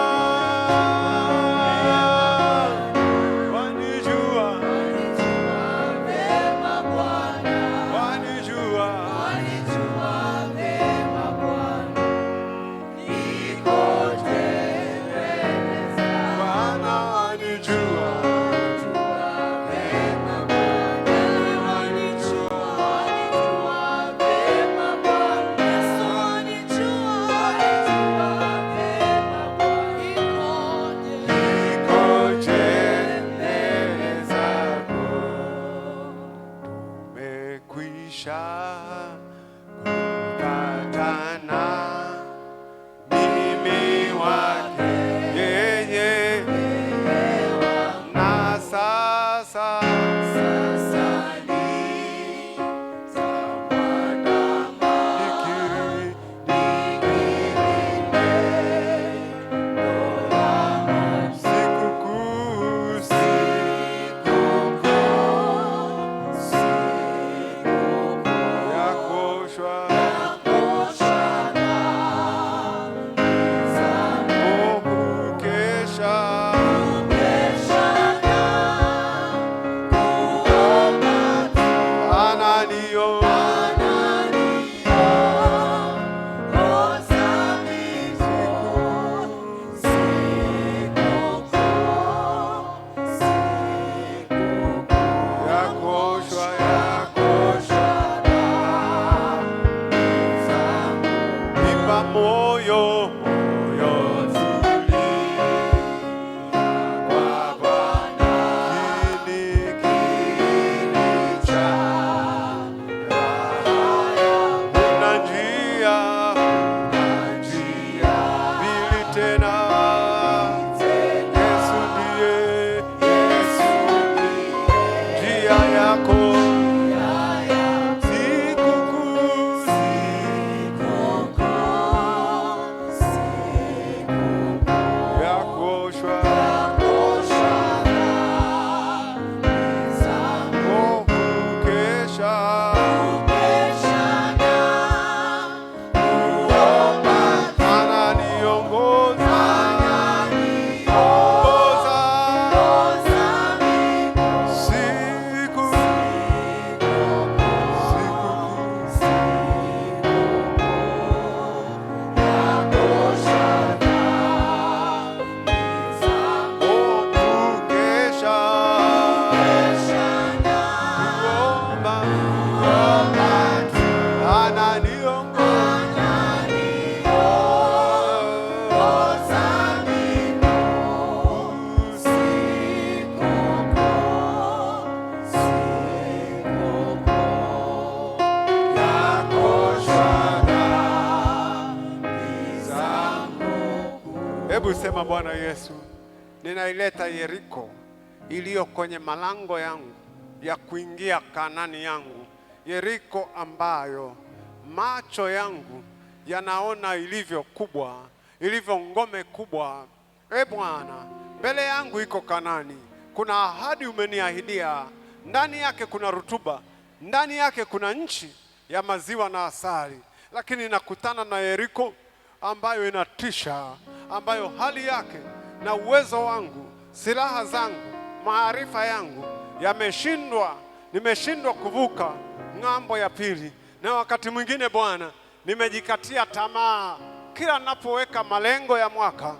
wanijua, wanijua vema Bwana, wanijua, wanijua vema Bwana, nikoje mbele zako Bwana, wanijua, vema Bwana, wanijua, wanijua vema Bwana, Yesu wanijua, wanijua vema Bwana, nikoje, nikoje mbele zako. Tumekwisha kupatana, mimi wake yeye, na sasa Sasa nitamwandama, nikiri, nikiri neno lako sikukuu, sikukuu, sikukuu yako Hebu sema, Bwana Yesu, ninaileta Yeriko iliyo kwenye malango yangu ya kuingia Kanani yangu, Yeriko ambayo macho yangu yanaona ilivyo kubwa, ilivyo ngome kubwa. E Bwana, mbele yangu iko Kanani, kuna ahadi umeniahidia, ndani yake kuna rutuba, ndani yake kuna nchi ya maziwa na asali, lakini nakutana na Yeriko ambayo inatisha, ambayo hali yake na uwezo wangu, silaha zangu, maarifa yangu yameshindwa, nimeshindwa kuvuka ng'ambo ya pili. Na wakati mwingine Bwana, nimejikatia tamaa. Kila ninapoweka malengo ya mwaka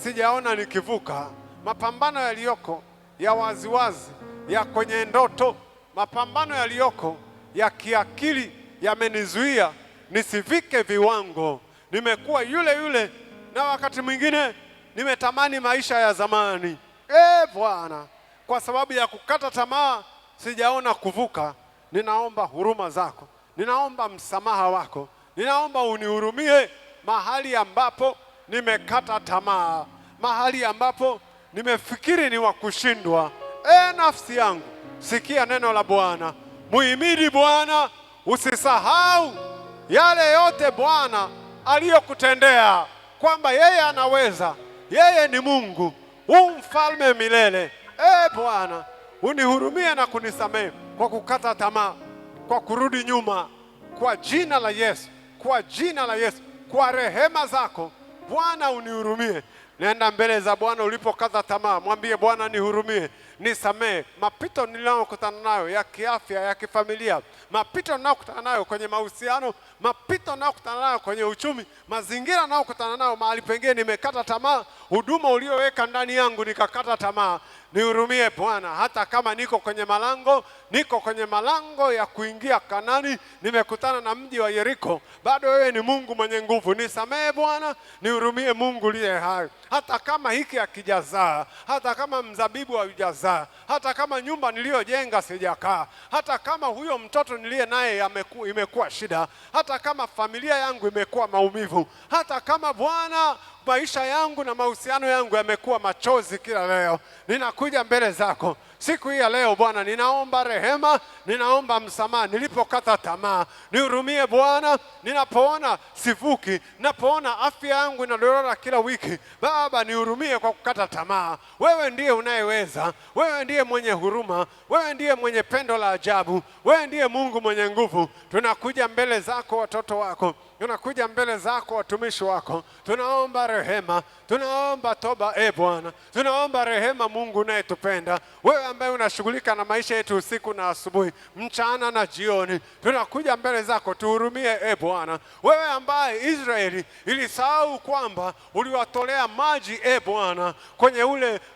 sijaona nikivuka. Mapambano yaliyoko ya waziwazi ya kwenye ndoto, mapambano yaliyoko ya kiakili yamenizuia nisivike viwango. Nimekuwa yule yule, na wakati mwingine nimetamani maisha ya zamani. E Bwana, kwa sababu ya kukata tamaa sijaona kuvuka. Ninaomba huruma zako, ninaomba msamaha wako, ninaomba unihurumie mahali ambapo nimekata tamaa, mahali ambapo nimefikiri ni wa kushindwa. E nafsi yangu, sikia neno la Bwana, muhimidi Bwana, usisahau yale yote Bwana aliyokutendea, kwamba yeye anaweza, yeye ni Mungu, u mfalme milele. E Bwana, unihurumie na kunisamehe kwa kukata tamaa, kwa kurudi nyuma, kwa jina la Yesu, kwa jina la Yesu, kwa rehema zako Bwana unihurumie. Nenda mbele za Bwana ulipokata tamaa, mwambie Bwana, nihurumie, nisamehe mapito ninayokutana nayo ya kiafya, ya kifamilia, mapito ninayokutana nayo kwenye mahusiano, mapito ninayokutana nayo kwenye uchumi, mazingira ninayokutana nayo mahali pengine nimekata tamaa, huduma ulioweka ndani yangu nikakata tamaa. Nihurumie Bwana, hata kama niko kwenye malango, niko kwenye malango ya kuingia Kanani, nimekutana na mji wa Yeriko, bado wewe ni Mungu mwenye nguvu. Nisamehe Bwana, nihurumie Mungu uliye hai. Hata kama hiki hakijazaa, hata kama mzabibu haujazaa, hata kama nyumba niliyojenga sijakaa, hata kama huyo mtoto niliye naye imekuwa shida, hata kama familia yangu imekuwa maumivu, hata kama Bwana maisha yangu na mahusiano yangu yamekuwa machozi kila leo, ninakuja mbele zako siku hii ya leo Bwana, ninaomba rehema, ninaomba msamaha nilipokata tamaa. Nihurumie Bwana, ninapoona sivuki, ninapoona afya yangu inadorora kila wiki. Baba, nihurumie kwa kukata tamaa. Wewe ndiye unayeweza, wewe ndiye mwenye huruma, wewe ndiye mwenye pendo la ajabu, wewe ndiye Mungu mwenye nguvu. Tunakuja mbele zako watoto wako, tunakuja mbele zako watumishi wako, tunaomba rehema, tunaomba toba. E Bwana, tunaomba rehema, Mungu unayetupenda wewe, ambaye unashughulika na maisha yetu usiku na asubuhi, mchana na jioni, tunakuja mbele zako, tuhurumie e Bwana. Wewe ambaye Israeli ilisahau kwamba uliwatolea maji e Bwana kwenye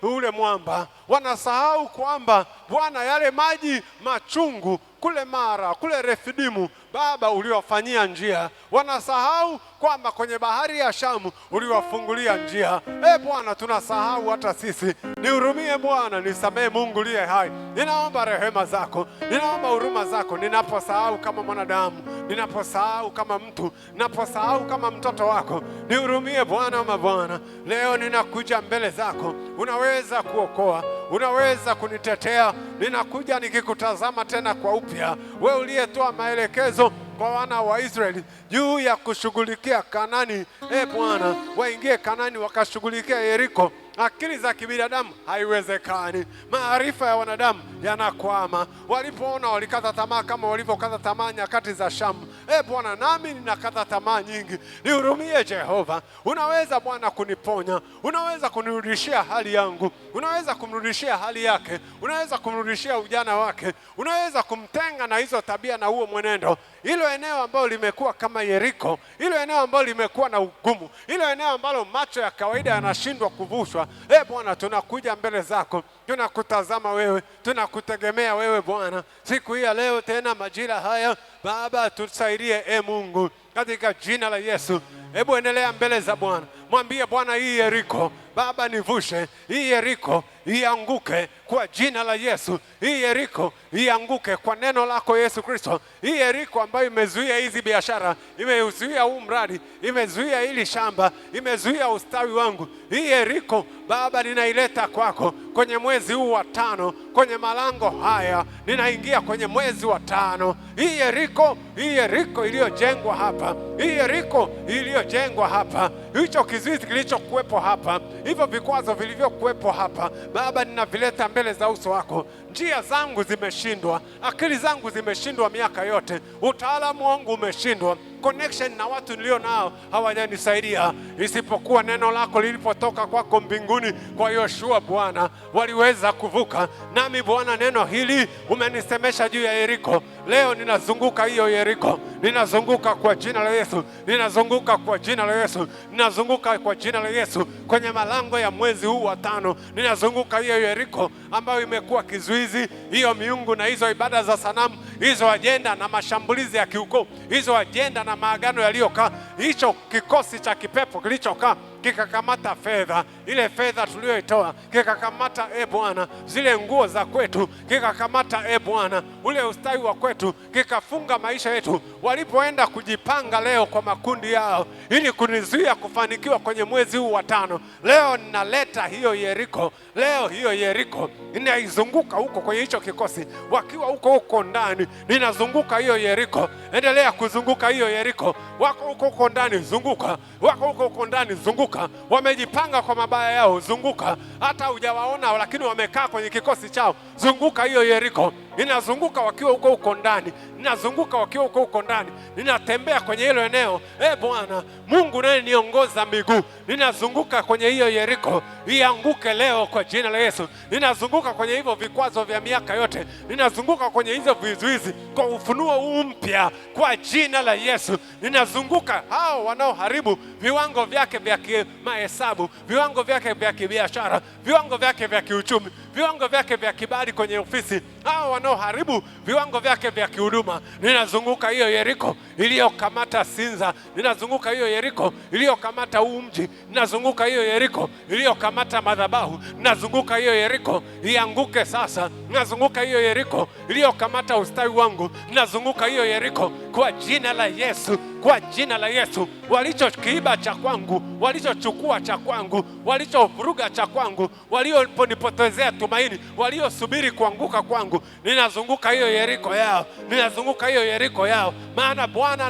ule mwamba, wanasahau kwamba Bwana yale maji machungu kule Mara, kule Refidimu, Baba uliwafanyia njia. Wanasahau kwamba kwenye bahari ya Shamu uliwafungulia njia. E Bwana, tunasahau hata sisi. Nihurumie Bwana, nisamehe Mungu uliye hai. Ninaomba rehema zako, ninaomba huruma zako, ninaposahau kama mwanadamu, ninaposahau kama mtu, ninaposahau kama mtoto wako. Nihurumie Bwana wa mabwana. Leo ninakuja mbele zako, unaweza kuokoa, unaweza kunitetea. Ninakuja nikikutazama tena kwa upya, wewe uliyetoa maelekezo kwa wana wa Israeli juu ya kushughulikia Kanani. E Bwana, waingie Kanani wakashughulikia Yeriko. Akili za kibinadamu haiwezekani, maarifa ya wanadamu yanakwama. Walipoona walikata tamaa kama walivyokata tamaa nyakati za Shamu. E Bwana, nami ninakata tamaa nyingi. Nihurumie Jehova, unaweza Bwana kuniponya, unaweza kunirudishia hali yangu, unaweza kumrudishia hali yake, unaweza kumrudishia ujana wake, unaweza kumtenga na hizo tabia na huo mwenendo. Hilo eneo ambalo limekuwa kama Yeriko, hilo eneo ambalo limekuwa na ugumu, hilo eneo ambalo macho ya kawaida yanashindwa kuvushwa. E Bwana, tunakuja mbele zako, tunakutazama wewe, tunakutegemea wewe Bwana siku hii ya leo, tena majira haya Baba, tusaidie e Mungu, katika jina la Yesu. Hebu endelea mbele za Bwana, mwambie Bwana, hii Yeriko Baba, nivushe hii Yeriko, ianguke kwa jina la Yesu. Hii Yeriko ianguke kwa neno lako Yesu Kristo. Hii Yeriko ambayo imezuia hizi biashara, imezuia huu mradi, imezuia hili shamba, imezuia ustawi wangu, hii Yeriko Baba, ninaileta kwako kwenye mwezi huu wa tano, kwenye malango haya ninaingia kwenye mwezi wa tano. Hii Yeriko, hii Yeriko iliyojengwa hapa, hii Yeriko iliyojengwa hapa, hicho kizuizi kilichokuwepo hapa, hivyo vikwazo vilivyokuwepo hapa, Baba, ninavileta mbele za uso wako. Njia zangu zimeshindwa, akili zangu zimeshindwa miaka yote, utaalamu wangu umeshindwa, connection na watu nilio nao hawajanisaidia, isipokuwa neno lako lilipotoka kwako mbinguni kwa Yoshua, Bwana, waliweza kuvuka. Nami Bwana, neno hili umenisemesha juu ya Yeriko. Leo ninazunguka hiyo Yeriko, ninazunguka kwa jina la Yesu, ninazunguka kwa jina la Yesu, ninazunguka kwa jina la Yesu kwenye malango ya mwezi huu wa tano, ninazunguka hiyo Yeriko ambayo imekuwa kizuizi, hiyo miungu na hizo ibada za sanamu, hizo ajenda na mashambulizi ya kiukoo, hizo ajenda na maagano yaliyokaa, hicho kikosi cha kipepo kilichokaa kikakamata fedha, ile fedha tuliyoitoa, kikakamata e Bwana zile nguo za kwetu, kikakamata e Bwana ule ustawi wa kwetu, kikafunga maisha yetu. Walipoenda kujipanga leo kwa makundi yao ili kunizuia kufanikiwa kwenye mwezi huu wa tano, leo ninaleta hiyo Yeriko, leo hiyo Yeriko ninaizunguka huko kwenye hicho kikosi, wakiwa huko huko ndani, ninazunguka hiyo Yeriko. Endelea kuzunguka hiyo Yeriko, wako huko huko ndani, zunguka, wako huko huko ndani, zunguka. Wamejipanga kwa mabaya yao, zunguka. Hata hujawaona lakini wamekaa kwenye kikosi chao, zunguka hiyo Yeriko. Ninazunguka wakiwa huko huko ndani, ninazunguka wakiwa huko huko ndani, ninatembea kwenye hilo eneo. E Bwana Mungu naye niongoza miguu, ninazunguka kwenye hiyo Yeriko, ianguke leo kwa jina la Yesu. Ninazunguka kwenye hivyo vikwazo vya miaka yote, ninazunguka kwenye hizo vizuizi kwa ufunuo huu mpya kwa jina la Yesu. Ninazunguka hao wanaoharibu viwango vyake vya kimahesabu, viwango vyake vya kibiashara, viwango vyake vya kiuchumi, viwango vyake vya kibali kwenye ofisi, hao wanaoharibu viwango vyake vya kihuduma. Ninazunguka hiyo Yeriko iliyokamata Sinza, ninazunguka hiyo Yeriko iliyokamata huu mji, ninazunguka hiyo Yeriko iliyokamata madhabahu, ninazunguka hiyo Yeriko ianguke sasa. Ninazunguka hiyo Yeriko iliyokamata ustawi wangu, ninazunguka hiyo Yeriko kwa jina la Yesu, kwa jina la Yesu. Walichokiiba cha kwangu, walichochukua cha kwangu, walichovuruga cha kwangu, walioponipotezea tumaini, waliosubiri kuanguka kwangu, ninazunguka hiyo Yeriko yao, ninazunguka hiyo Yeriko yao, maana Bwana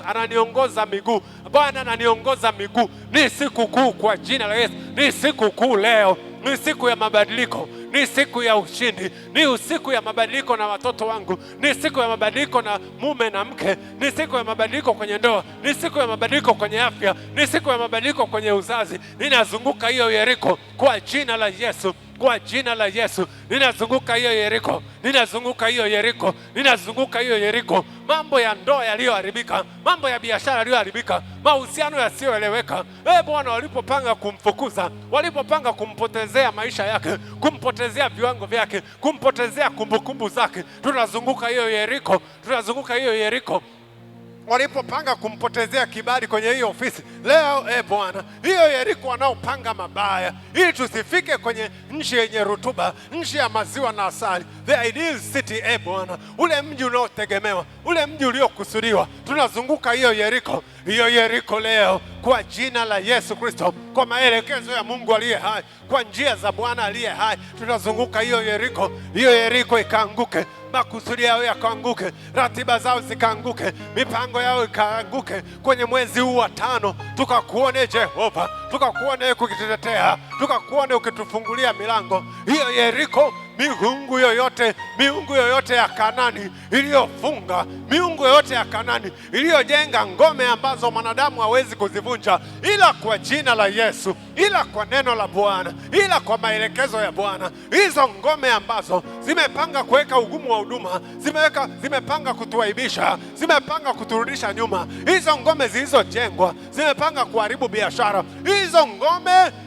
ananiongoza miguu, Bwana ananiongoza miguu. Ni siku kuu kwa jina la Yesu, ni siku kuu leo, ni siku ya mabadiliko, ni siku ya ushindi, ni siku ya mabadiliko na watoto wangu, ni siku ya mabadiliko na mume na mke, ni siku ya mabadiliko kwenye ndoa, ni siku ya mabadiliko kwenye afya, ni siku ya mabadiliko kwenye uzazi. Ninazunguka hiyo Yeriko kwa jina la Yesu, kwa jina la Yesu. Ninazunguka hiyo Yeriko, ninazunguka hiyo Yeriko, ninazunguka hiyo Yeriko. Mambo ya ndoa yaliyoharibika, mambo ya biashara yaliyoharibika, mahusiano yasiyoeleweka. E Bwana, walipopanga kumfukuza, walipopanga kumpotezea maisha yake, kumpotezea viwango vyake, kumpotezea kumbukumbu zake, tunazunguka hiyo Yeriko, tunazunguka hiyo Yeriko walipopanga kumpotezea kibali kwenye hiyo ofisi leo, e Bwana, hiyo Yeriko wanaopanga mabaya ili tusifike kwenye nchi yenye rutuba, nchi ya maziwa na asali, the ideal city. E Bwana, ule mji unaotegemewa, ule mji uliokusudiwa, tunazunguka hiyo Yeriko, hiyo Yeriko leo kwa jina la Yesu Kristo, kwa maelekezo ya Mungu aliye hai, kwa njia za Bwana aliye hai, tunazunguka hiyo Yeriko, hiyo Yeriko ikaanguke, makusudi yao yakaanguke, ratiba zao zikaanguke, mipango yao ikaanguke kwenye mwezi huu wa tano. Tukakuone Jehova, tukakuone ukitutetea, tukakuone ukitufungulia milango hiyo Yeriko. Miungu yoyote, miungu yoyote ya Kanani iliyofunga, miungu yoyote ya Kanani iliyojenga ngome ambazo mwanadamu hawezi kuzivunja, ila kwa jina la Yesu, ila kwa neno la Bwana, ila kwa maelekezo ya Bwana, hizo ngome ambazo zimepanga kuweka ugumu wa huduma, zimepanga kutuaibisha, zimepanga kuturudisha nyuma, hizo ngome zilizojengwa zimepanga kuharibu biashara,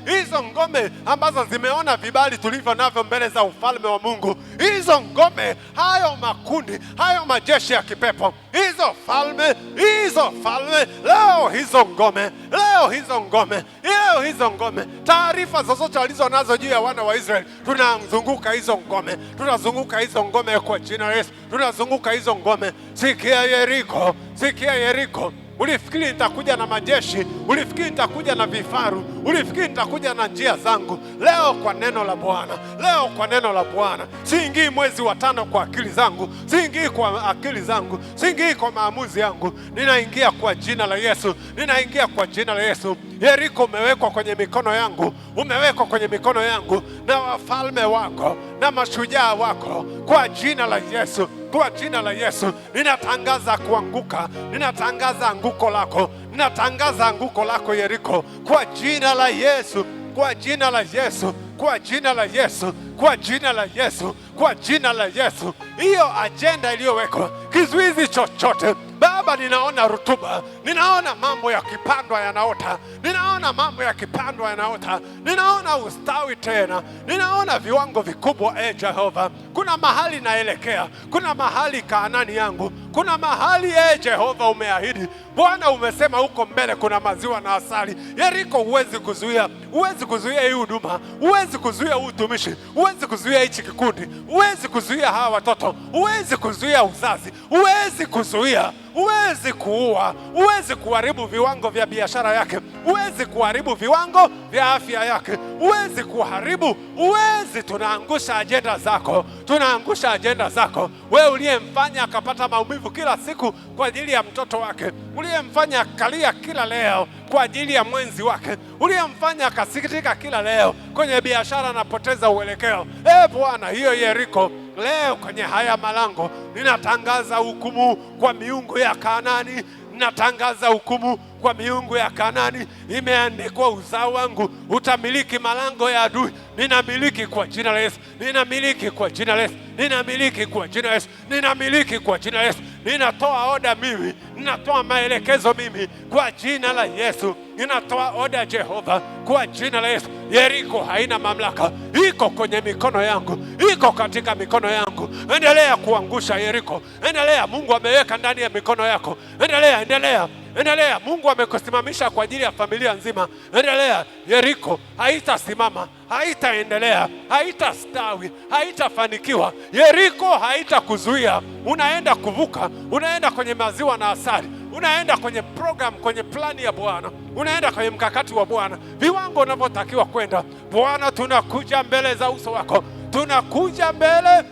hizo ngome ambazo zimeona vibali tulivyo navyo mbele za ufalme ufalme wa Mungu. Hizo ngome, hayo makundi, hayo majeshi ya kipepo, hizo falme, hizo falme, leo hizo ngome, leo hizo ngome, leo hizo ngome, taarifa zozote walizo nazo juu ya wana wa Israeli, tunazunguka hizo ngome, tunazunguka hizo ngome kwa jina la Yesu, tunazunguka hizo ngome. Sikia Yeriko, sikia Yeriko. Ulifikiri nitakuja na majeshi, ulifikiri nitakuja na vifaru, ulifikiri nitakuja na njia zangu. Leo kwa neno la Bwana, leo kwa neno la Bwana, siingii mwezi wa tano kwa akili zangu, siingii kwa akili zangu, siingii kwa maamuzi yangu, ninaingia kwa jina la Yesu, ninaingia kwa jina la Yesu. Yeriko umewekwa kwenye mikono yangu, umewekwa kwenye mikono yangu na wafalme wako na mashujaa wako, kwa jina la Yesu, kwa jina la Yesu ninatangaza kuanguka, ninatangaza anguko lako, ninatangaza anguko lako Yeriko, kwa jina la Yesu, kwa jina la Yesu, kwa jina la Yesu, kwa jina la Yesu, kwa jina la Yesu. Hiyo ajenda iliyowekwa, kizuizi chochote Baba, ninaona rutuba, ninaona mambo yakipandwa yanaota, ninaona mambo yakipandwa yanaota, ninaona ustawi tena, ninaona viwango vikubwa. E Jehova, kuna mahali naelekea, kuna mahali Kaanani yangu, kuna mahali e Jehova umeahidi. Bwana umesema huko mbele kuna maziwa na asali. Yeriko huwezi kuzuia, huwezi kuzuia hii huduma, huwezi kuzuia huu utumishi, huwezi kuzuia hichi kikundi, huwezi kuzuia hawa watoto, huwezi kuzuia uzazi, huwezi kuzuia, huwezi kuua, huwezi kuharibu viwango vya biashara yake, huwezi kuharibu viwango vya afya yake, huwezi kuharibu, huwezi. Tunaangusha ajenda zako, tunaangusha ajenda zako. Wewe uliyemfanya akapata maumivu kila siku kwa ajili ya mtoto wake, uliyemfanya akalia kila leo kwa ajili ya mwenzi wake, uliyemfanya akasikitika kila leo kwenye biashara anapoteza uelekeo. E Bwana, hiyo Yeriko leo kwenye haya malango ninatangaza hukumu kwa miungu ya Kanaani, ninatangaza hukumu kwa miungu ya Kanaani. Imeandikwa, uzao wangu utamiliki malango ya adui. Ninamiliki kwa jina la Yesu, ninamiliki kwa jina la Yesu, ninamiliki kwa jina la Yesu, ninamiliki kwa jina la Yesu. Ninatoa oda mimi, ninatoa maelekezo mimi kwa jina la Yesu, ninatoa oda Jehova kwa jina la Yesu. Yeriko haina mamlaka, iko kwenye mikono yangu, iko katika mikono yangu. Endelea kuangusha Yeriko, endelea. Mungu ameweka ndani ya mikono yako, endelea, endelea, endelea. Mungu amekusimamisha kwa ajili ya familia nzima, endelea. Yeriko haitasimama, haitaendelea, haitastawi, haitafanikiwa. Yeriko haitakuzuia. Unaenda kuvuka, unaenda kwenye maziwa na asali, unaenda kwenye program, kwenye plani ya Bwana, unaenda kwenye mkakati wa Bwana, viwango unavyotakiwa kwenda. Bwana, tunakuja mbele za uso wako, tunakuja mbele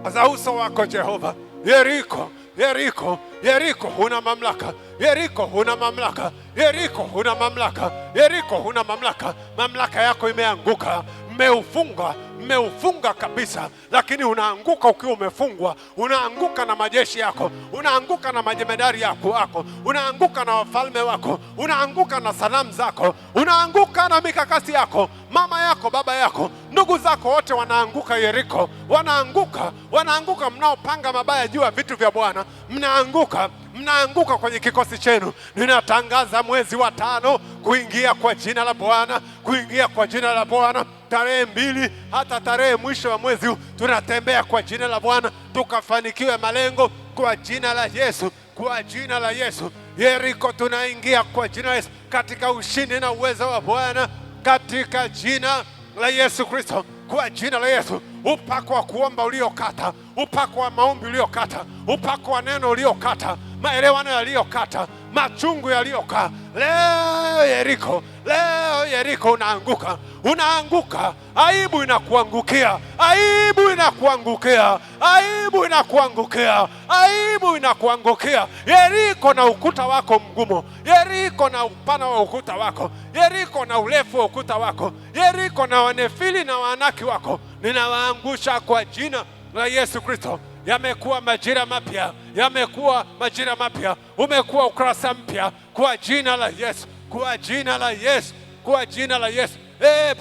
za uso wako Jehova. Yeriko, Yeriko, Yeriko huna mamlaka. Yeriko huna mamlaka. Yeriko huna mamlaka. Yeriko huna mamlaka. Mamlaka yako imeanguka. Mmeufunga, mmeufunga kabisa, lakini unaanguka ukiwa umefungwa. Unaanguka na majeshi yako, unaanguka na majemedari yako, unaanguka na wafalme wako, unaanguka na sanamu zako, unaanguka na mikakati yako. Mama yako, baba yako, ndugu zako wote wanaanguka Yeriko, wanaanguka, wanaanguka. Mnaopanga mabaya juu ya vitu vya Bwana mnaanguka, mnaanguka kwenye kikosi chenu. Ninatangaza mwezi wa tano kuingia kwa jina la Bwana, kuingia kwa jina la Bwana. Tarehe 2 hata tarehe mwisho wa mwezi huu tunatembea kwa jina la Bwana, tukafanikiwe malengo kwa jina la Yesu, kwa jina la Yesu. Yeriko tunaingia kwa jina la Yesu, katika ushindi na uwezo wa Bwana, katika jina la Yesu Kristo, kwa jina la Yesu. Upako wa kuomba uliokata, upako wa maombi uliokata, upako wa neno uliokata, maelewano yaliyokata, machungu yaliyokaa, leo Yeriko, leo Yeriko unaanguka, unaanguka. Aibu inakuangukia, aibu inakuangukia, aibu inakuangukia, aibu inakuangukia. Yeriko na ukuta wako mgumu, Yeriko na upana wa ukuta wako, Yeriko na urefu wa ukuta wako, Yeriko na wanefili na waanaki wako, ninawaangusha kwa jina la Yesu Kristo. Yamekuwa majira mapya, yamekuwa majira mapya, umekuwa ukurasa mpya kwa jina la Yesu, kwa jina la Yesu, kwa jina la Yesu.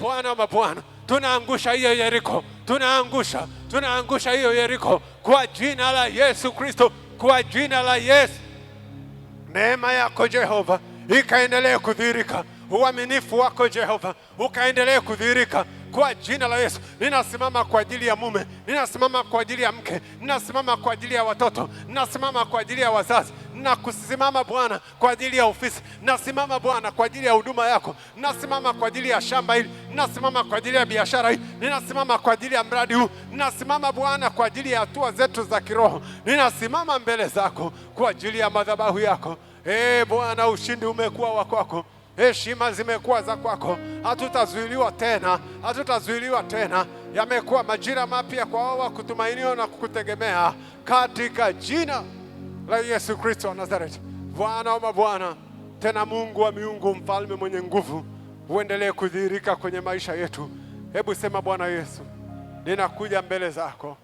Bwana wa mabwana, tunaangusha hiyo Yeriko, tunaangusha, tunaangusha hiyo Yeriko kwa jina la Yesu Kristo, kwa jina la Yesu. Neema yako Jehova ikaendelee kudhihirika, uaminifu wako Jehova ukaendelee kudhihirika Kwa jina la Yesu, ninasimama kwa ajili ya mume, ninasimama kwa ajili ya mke, ninasimama kwa ajili ya watoto, ninasimama kwa ajili ya wazazi, ninakusimama Bwana kwa ajili ya ofisi, nasimama Bwana kwa ajili ya huduma yako, nasimama kwa ajili ya shamba hili, nasimama kwa ajili ya biashara hii, ninasimama kwa ajili ya mradi huu, ninasimama Bwana kwa ajili ya hatua zetu za kiroho, ninasimama mbele zako kwa ajili ya madhabahu yako. Ee Bwana, ushindi umekuwa wa kwako, heshima zimekuwa za kwako, hatutazuiliwa tena, hatutazuiliwa tena. Yamekuwa majira mapya kwa wao wa kutumainiwa na kukutegemea, katika jina la Yesu Kristo wa Nazareti. Bwana wa mabwana, tena Mungu wa miungu, mfalme mwenye nguvu, uendelee kudhihirika kwenye maisha yetu. Hebu sema, Bwana Yesu, ninakuja mbele zako,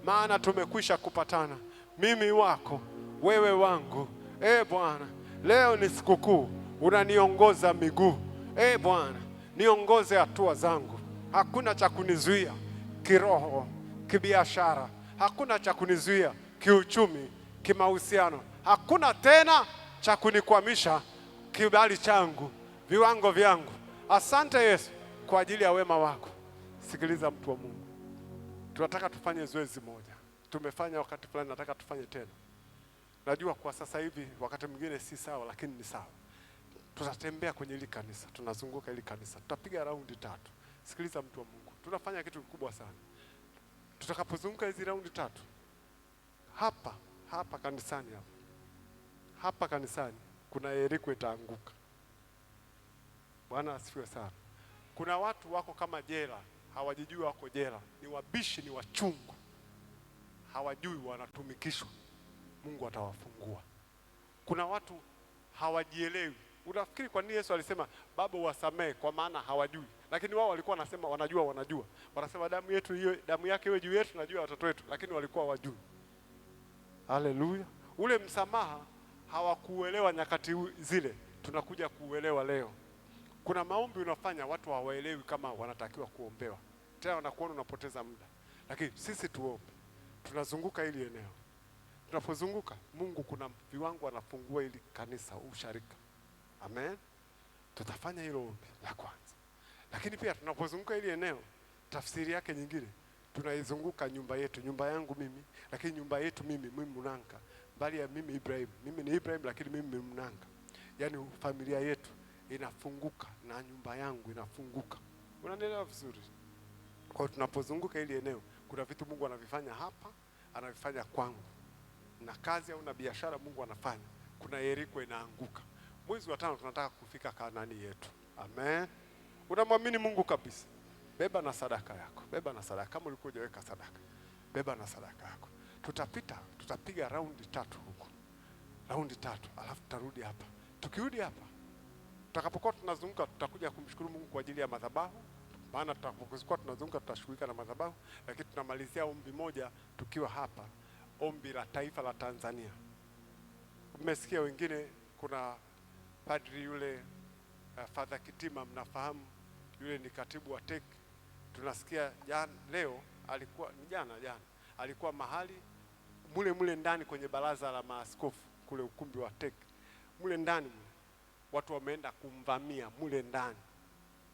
maana tumekwisha kupatana, mimi wako, wewe wangu. E Bwana, leo ni sikukuu, unaniongoza miguu. E Bwana, niongoze hatua zangu, hakuna cha kunizuia kiroho, kibiashara, hakuna cha kunizuia kiuchumi, kimahusiano, hakuna tena cha kunikwamisha kibali changu, viwango vyangu. Asante Yesu kwa ajili ya wema wako. Sikiliza mtu wa Mungu, tunataka tufanye zoezi moja, tumefanya wakati fulani, nataka tufanye tena. Najua kwa sasa hivi wakati mwingine si sawa, lakini ni sawa. Tutatembea kwenye hili kanisa, tunazunguka hili kanisa, tutapiga raundi 3. Sikiliza mtu wa Mungu, tunafanya kitu kikubwa sana. Tutakapozunguka hizi raundi 3 hapa hapa kanisani, hapa hapa kanisani kuna Yeriko itaanguka. Bwana asifiwe sana. Kuna watu wako kama jela, hawajijui wako jela, ni wabishi, ni wachungu, hawajui wanatumikishwa. Mungu atawafungua. Kuna watu hawajielewi. Unafikiri kwa nini Yesu alisema Baba wasamehe, kwa maana hawajui? Lakini wao walikuwa wanasema wanajua, wanajua. Wanasema damu yetu hiyo, damu yake iwe juu yetu na juu ya watoto wetu, lakini walikuwa hawajui. Haleluya. Ule msamaha hawakuelewa nyakati zile, tunakuja kuuelewa leo. Kuna maombi unafanya watu hawaelewi kama wanatakiwa kuombewa. Tena wanakuona unapoteza muda. Lakini sisi tuombe. Tunazunguka hili eneo. Tunapozunguka, Mungu kuna viwango anafungua ili kanisa usharika. Amen. Tutafanya hilo ombi la kwanza. Lakini pia tunapozunguka hili eneo, tafsiri yake nyingine, tunaizunguka nyumba yetu, nyumba yangu mimi, lakini nyumba yetu mimi, mimi Munanga, mbali ya mimi Ibrahim, mimi ni Ibrahim lakini mimi ni Munanga. Yaani familia yetu inafunguka na nyumba yangu inafunguka. Unanielewa vizuri? Kwa hiyo tunapozunguka hili eneo, kuna vitu Mungu anavifanya hapa, anavifanya kwangu. Na kazi au na biashara Mungu anafanya. Kuna Yeriko inaanguka. Mwezi wa 5 tunataka kufika Kanaani yetu. Amen. Unamwamini Mungu kabisa. Beba na sadaka yako. Beba na sadaka. Kama ulikuwa hujaweka sadaka, beba na sadaka yako. Tutapita, tutapiga raundi 3 huko. Raundi 3, alafu tutarudi hapa. Tukirudi hapa, tutakapokuwa tunazunguka tutakuja kumshukuru Mungu kwa ajili ya madhabahu. Maana tutakapokuwa tunazunguka tutashughulika na madhabahu, lakini tunamalizia ombi moja tukiwa hapa, ombi la taifa la Tanzania. Mmesikia wengine, kuna padri yule Father Kitima, mnafahamu yule ni katibu wa TEC. Tunasikia jana, leo alikuwa ni jana alikuwa mahali mule ndani kwenye baraza la maaskofu kule ukumbi wa TEC. Mule ndani mule watu wameenda kumvamia mule ndani.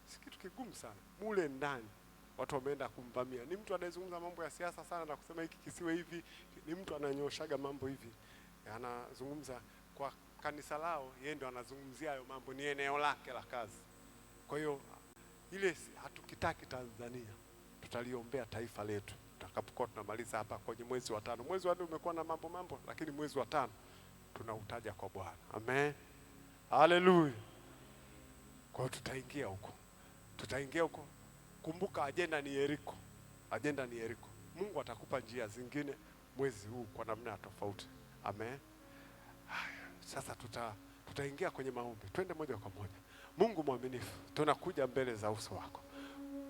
Si kitu kigumu sana. Mule ndani watu wameenda kumvamia. Ni mtu anayezungumza mambo ya siasa sana na kusema hiki kisiwe hivi, ni mtu ananyoshaga mambo hivi. Anazungumza kwa kanisa lao, yeye ndo anazungumzia hayo mambo, ni eneo lake la kazi. Kwa hiyo ile hatukitaki Tanzania, tutaliombea taifa letu tutakapokuwa tunamaliza hapa kwenye mwezi wa 5. Mwezi wa 4 umekuwa na mambo, lakini mwezi wa 5 tunautaja kwa Bwana. Amen. Haleluya. Kwa hiyo tutaingia huko. Tutaingia huko. Kumbuka agenda ni Yeriko. Agenda ni Yeriko. Mungu atakupa njia zingine mwezi huu kwa namna tofauti. Amen. Haya, sasa tutaingia kwenye maombi. Twende moja kwa moja. Mungu mwaminifu, tunakuja mbele za uso wako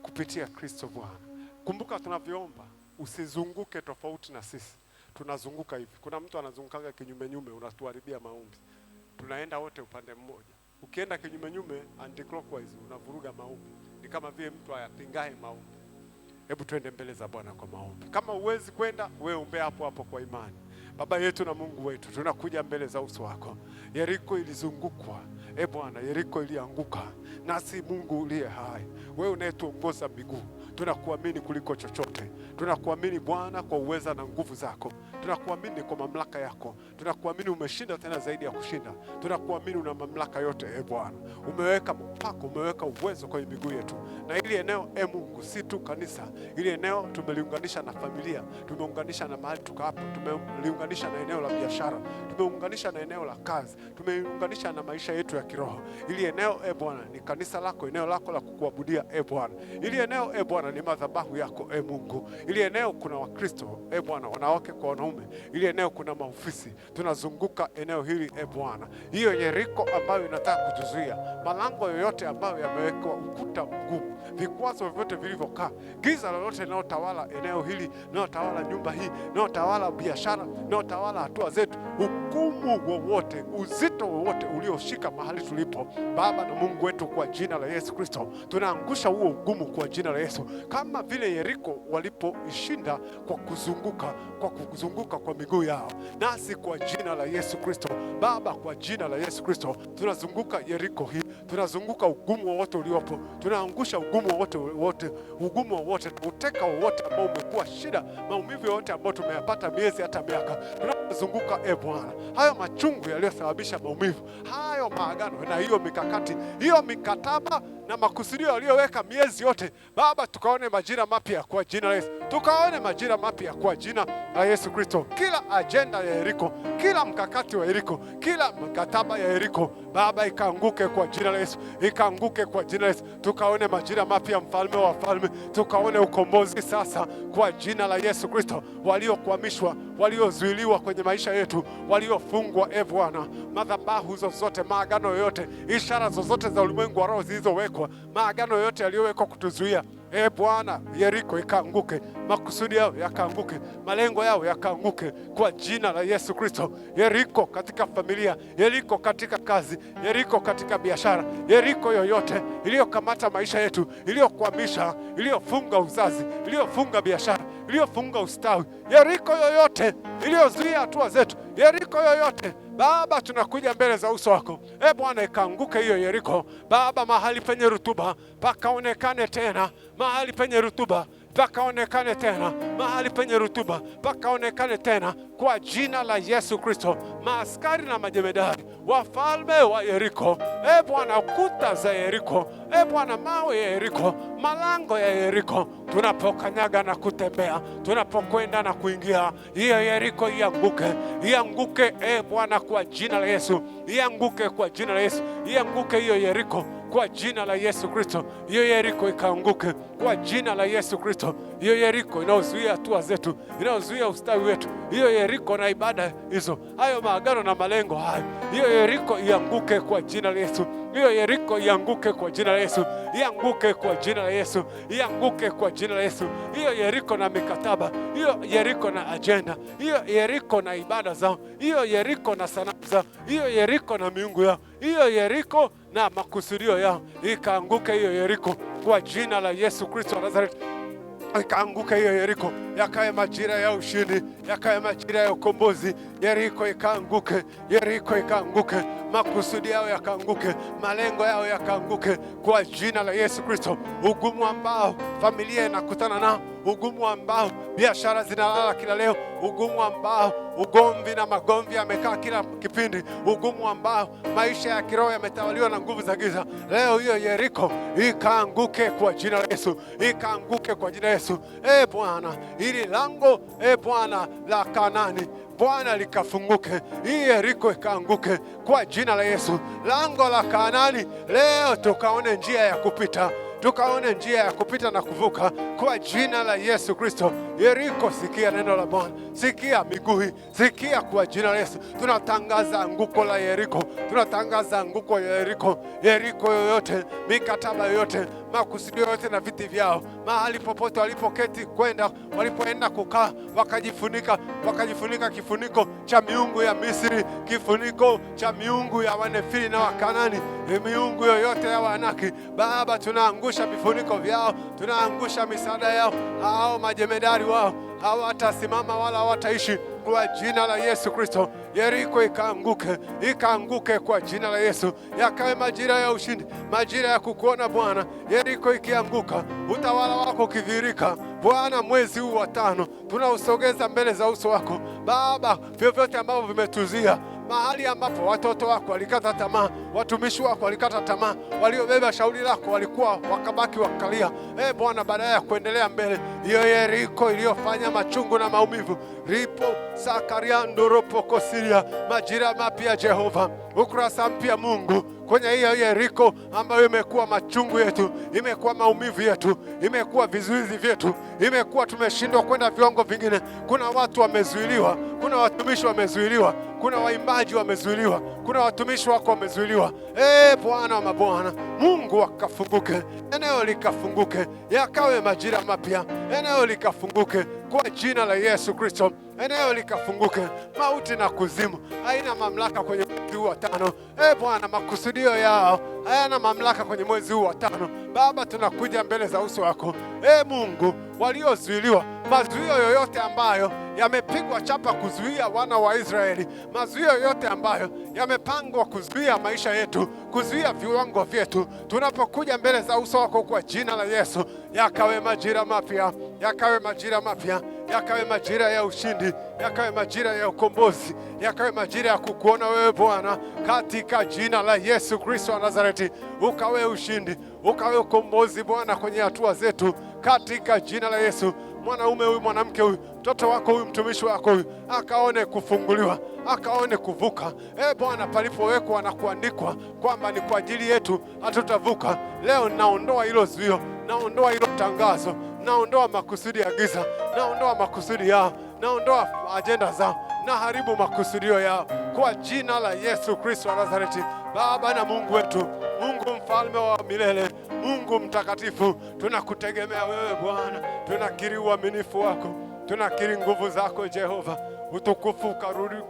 kupitia Kristo Bwana. Kumbuka tunavyoomba, usizunguke tofauti na sisi. Tunazunguka hivi. Kuna mtu anazungukaga kinyume nyume, unatuharibia maombi. Tunaenda wote upande mmoja. Ukienda kinyume nyume anti-clockwise unavuruga maombi. Ni kama vile mtu ayapingae maombi. Hebu twende mbele za Bwana kwa maombi. Kama huwezi kwenda, wewe ombea hapo hapo kwa imani. Baba yetu na Mungu wetu, tunakuja mbele za uso wako. Yeriko ilizungukwa. E Bwana, Yeriko ilianguka. Nasi Mungu uliye hai, wewe unayetuongoza miguu, Tunakuamini kuliko chochote. Tunakuamini Bwana kwa uweza na nguvu zako. Tunakuamini kwa mamlaka yako. Tunakuamini umeshinda tena zaidi ya kushinda. Tunakuamini una mamlaka yote, e Bwana. Umeweka mpako, umeweka uwezo kwenye miguu yetu. Na ili eneo, e Mungu, si tu kanisa, ili eneo tumeliunganisha na familia, tumeunganisha na mahali tukapo, tumeliunganisha na eneo la biashara, tumeunganisha na eneo la kazi, tumeunganisha na maisha yetu ya kiroho. Ili eneo, e Bwana, ni kanisa lako, eneo lako la kukuabudia, e Bwana. Ili eneo, e Bwana, ni madhabahu yako, e Mungu. Ili eneo kuna Wakristo, e Bwana, wanawake kwa wanaume. Ili eneo kuna maofisi. Tunazunguka eneo hili, e Bwana. Hiyo Yeriko ambayo inataka kutuzuia, malango yoyote ambayo yamewekwa ukuta mgumu, vikwazo vyote vilivyokaa, giza lolote linalotawala eneo hili, linalotawala nyumba hii, linalotawala biashara, linalotawala hatua zetu, hukumu wowote, uzito wowote ulioshika mahali tulipo, Baba na Mungu wetu, kwa jina la Yesu Kristo, tunaangusha huo ugumu kwa jina la Yesu, kama vile Yeriko walipoishinda kwa kuzunguka kwa miguu yao, nasi kwa jina la Yesu Kristo, Baba, kwa jina la Yesu Kristo, tunazunguka Yeriko hii, tunazunguka ugumu wowote uliopo, tunaangusha ugumu wowote wote, ugumu wowote, uteka wowote ambao umekuwa shida, maumivu yoyote ambayo tumeyapata miezi hata miaka, tunazunguka e Bwana, hayo machungu yaliyosababisha maumivu, hayo maagano na hiyo mikakati, hiyo mikataba na makusudio yaliyoweka miezi yote, Baba, tukaone majira mapya kwa jina la Yesu, tukaone majira mapya kwa jina la Yesu Kristo. Kila ajenda ya Yeriko, kila mkakati wa Yeriko, kila mkataba ya Yeriko, Baba, ikaanguke kwa jina la Yesu, ikaanguke kwa jina la Yesu. Tukaone majira mapya, mfalme wa wafalme, tukaone ukombozi sasa kwa jina la Yesu Kristo. Waliokwamishwa, waliozuiliwa kwenye maisha yetu, waliofungwa, e Bwana, madhabahu zozote, maagano yoyote, ishara zozote za ulimwengu wa roho zilizowekwa, maagano yoyote yaliyowekwa kutuzuia, e Bwana, Yeriko ikaanguke, makusudi yao yakaanguke, malengo yao yakaanguke kwa jina la Yesu Kristo. Yeriko katika familia, Yeriko katika kazi, Yeriko katika biashara, Yeriko yoyote iliyokamata maisha yetu, iliyokwamisha, iliyofunga uzazi, iliyofunga biashara, iliyofunga ustawi, Yeriko yoyote iliyozuia hatua zetu, Yeriko yoyote Baba, tunakuja mbele za uso wako, e Bwana, ikaanguke hiyo Yeriko Baba, mahali penye rutuba pakaonekane tena, mahali penye rutuba pakaonekane tena, mahali penye rutuba pakaonekane tena, kwa jina la Yesu Kristo. Maaskari na majemedari, wafalme wa Yeriko, e Bwana, kuta za Yeriko, e Bwana, mawe ya Yeriko, malango ya Yeriko, tunapokanyaga na kutembea, tunapokwenda na kuingia, hiyo Yeriko ianguke, ianguke e Bwana, kwa jina la Yesu, ianguke kwa jina la Yesu, ianguke hiyo Yeriko kwa jina la Yesu Kristo. Hiyo Yeriko ikaanguke kwa jina la Yesu Kristo. Hiyo Yeriko inayozuia hatua zetu, inayozuia ustawi wetu, hiyo Yeriko na ibada hizo, hayo maagano na malengo hayo, hiyo Yeriko ianguke kwa jina la Yesu. Hiyo Yeriko ianguke kwa jina la Yesu, ianguke kwa jina la Yesu, ianguke kwa jina la Yesu. Hiyo Yeriko na mikataba, hiyo Yeriko na ajenda, hiyo Yeriko na ibada zao, hiyo Yeriko na sanamu zao, hiyo Yeriko na miungu yao, hiyo Yeriko na makusudio yao, ikaanguke hiyo Yeriko kwa jina la Yesu Kristo wa Nazareti. Ikaanguka hiyo Yeriko, yakawe majira ya ushindi, yakawe majira ya ukombozi. Yeriko ikaanguke, Yeriko ikaanguke, makusudi yao yakaanguke, malengo yao yakaanguke kwa jina la Yesu Kristo. Ugumu ambao familia inakutana nao, ugumu ambao biashara zinalala kila leo, ugumu ambao ugomvi na magomvi yamekaa kila kipindi, ugumu ambao maisha ya kiroho yametawaliwa na nguvu za giza, leo hiyo Yeriko ikaanguke kwa jina la Yesu, ikaanguke kwa jina la Yesu. E Bwana, ili lango, e Bwana, la Kanani, Bwana, likafunguke, hii Yeriko ikaanguke kwa jina la Yesu. Lango la Kanani leo tukaone njia ya kupita, tukaone njia ya kupita na kuvuka kwa jina la Yesu Kristo. Yeriko, sikia neno la Bwana, sikia miguu hii, sikia kwa jina la Yesu. Tunatangaza anguko la Yeriko, tunatangaza anguko ya Yeriko. Yeriko yoyote, mikataba yoyote, makusudio yote na viti vyao, mahali popote walipoketi kwenda, walipoenda kukaa, wakajifunika, wakajifunika kifuniko cha miungu ya Misri, kifuniko cha miungu ya Wanefili na Wakanani, miungu yoyote ya Waanaki. Baba, tunaangusha vifuniko vyao, tunaangusha misaada yao. Hao majemedari wao hawatasimama wala hawataishi. Kwa jina la Yesu Kristo, Yeriko ikaanguke, ikaanguke kwa jina la Yesu. Yakawe majira ya ushindi, majira ya kukuona Bwana. Yeriko ikianguka, utawala wako ukidhihirika Bwana, mwezi huu wa tano tunausogeza mbele za uso wako Baba, vyovyote ambavyo vimetuzia mahali ambapo watoto wako walikata tamaa, watumishi wako walikata tamaa, waliobeba shauri lako walikuwa wakabaki wakalia. E Bwana, baadaye ya kuendelea mbele, hiyo Yeriko iliyofanya machungu na maumivu, ripo sakariandoropokosiria, majira mapya Jehova, ukurasa mpya Mungu kwenye hiyo Yeriko ambayo imekuwa machungu yetu, imekuwa maumivu yetu, imekuwa vizuizi vyetu, imekuwa tumeshindwa kwenda viwango vingine. Kuna watu wamezuiliwa, kuna watumishi wamezuiliwa, kuna waimbaji wamezuiliwa, kuna watumishi wako wamezuiliwa. E Bwana wa mabwana, Mungu akafunguke, eneo likafunguke, yakawe majira mapya, eneo likafunguke kwa jina la Yesu Kristo, eneo likafunguke. Mauti na kuzimu haina mamlaka kwenye mwezi huu wa tano. E Bwana, makusudio yao hayana mamlaka kwenye mwezi huu wa tano. Baba, tunakuja mbele za uso wako e Mungu, waliozuiliwa, mazuio yoyote ambayo yamepigwa chapa kuzuia wana wa Israeli, mazuio yoyote ambayo yamepangwa kuzuia maisha yetu, kuzuia viwango vyetu, tunapokuja mbele za uso wako kwa jina la Yesu, yakawe majira mapya, yakawe majira mapya, yakawe majira ya ushindi, yakawe majira ya ukombozi, yakawe majira ya kukuona wewe Bwana, katika jina la Yesu Kristo wa Nazareti, ukawe ushindi, ukawe ukombozi Bwana kwenye hatua zetu, katika jina la Yesu. Mwanaume huyu, mwanamke huyu, mtoto wako huyu, mtumishi wako huyu, akaone kufunguliwa, akaone kuvuka. E Bwana, palipowekwa na kuandikwa kwamba ni kwa ajili yetu hatutavuka, leo naondoa hilo zuio, naondoa hilo tangazo, naondoa makusudi ya giza, naondoa makusudi yao, naondoa ajenda zao, naharibu makusudio yao kwa jina la Yesu Kristo wa Nazareti. Baba na Mungu wetu, Mungu mfalme wa milele, Mungu mtakatifu, tunakutegemea wewe Bwana, tunakiri uaminifu wako, tunakiri nguvu zako Jehova. Utukufu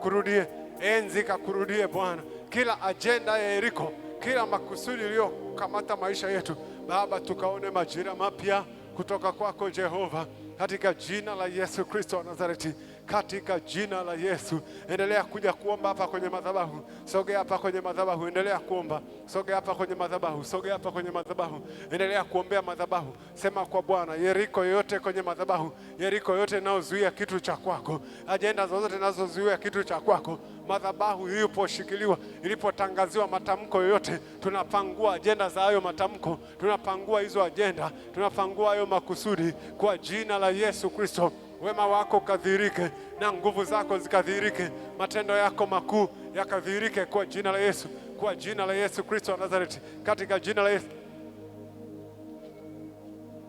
kurudie, enzi kakurudie Bwana. Kila ajenda ya Yeriko, kila makusudi iliyokamata maisha yetu Baba, tukaone majira mapya kutoka kwako Jehova, katika jina la Yesu Kristo wa Nazareti, katika jina la Yesu. Endelea kuja kuomba hapa kwenye madhabahu, sogea hapa kwenye madhabahu, endelea kuomba, sogea hapa kwenye madhabahu, sogea hapa kwenye madhabahu, endelea kuombea madhabahu. Sema kwa Bwana, Yeriko yoyote kwenye madhabahu, Yeriko yoyote inayozuia kitu cha kwako, ajenda zozote zinazozuia kitu cha kwako, madhabahu iliposhikiliwa, ilipotangaziwa matamko yoyote, tunapangua ajenda za hayo matamko, tunapangua hizo ajenda, tunapangua hayo makusudi kwa jina la Yesu Kristo. Wema wako ukadhihirike na nguvu zako zikadhihirike, matendo yako makuu yakadhihirike kwa jina la Yesu, kwa jina la Yesu Kristo wa Nazareti, katika jina la Yesu,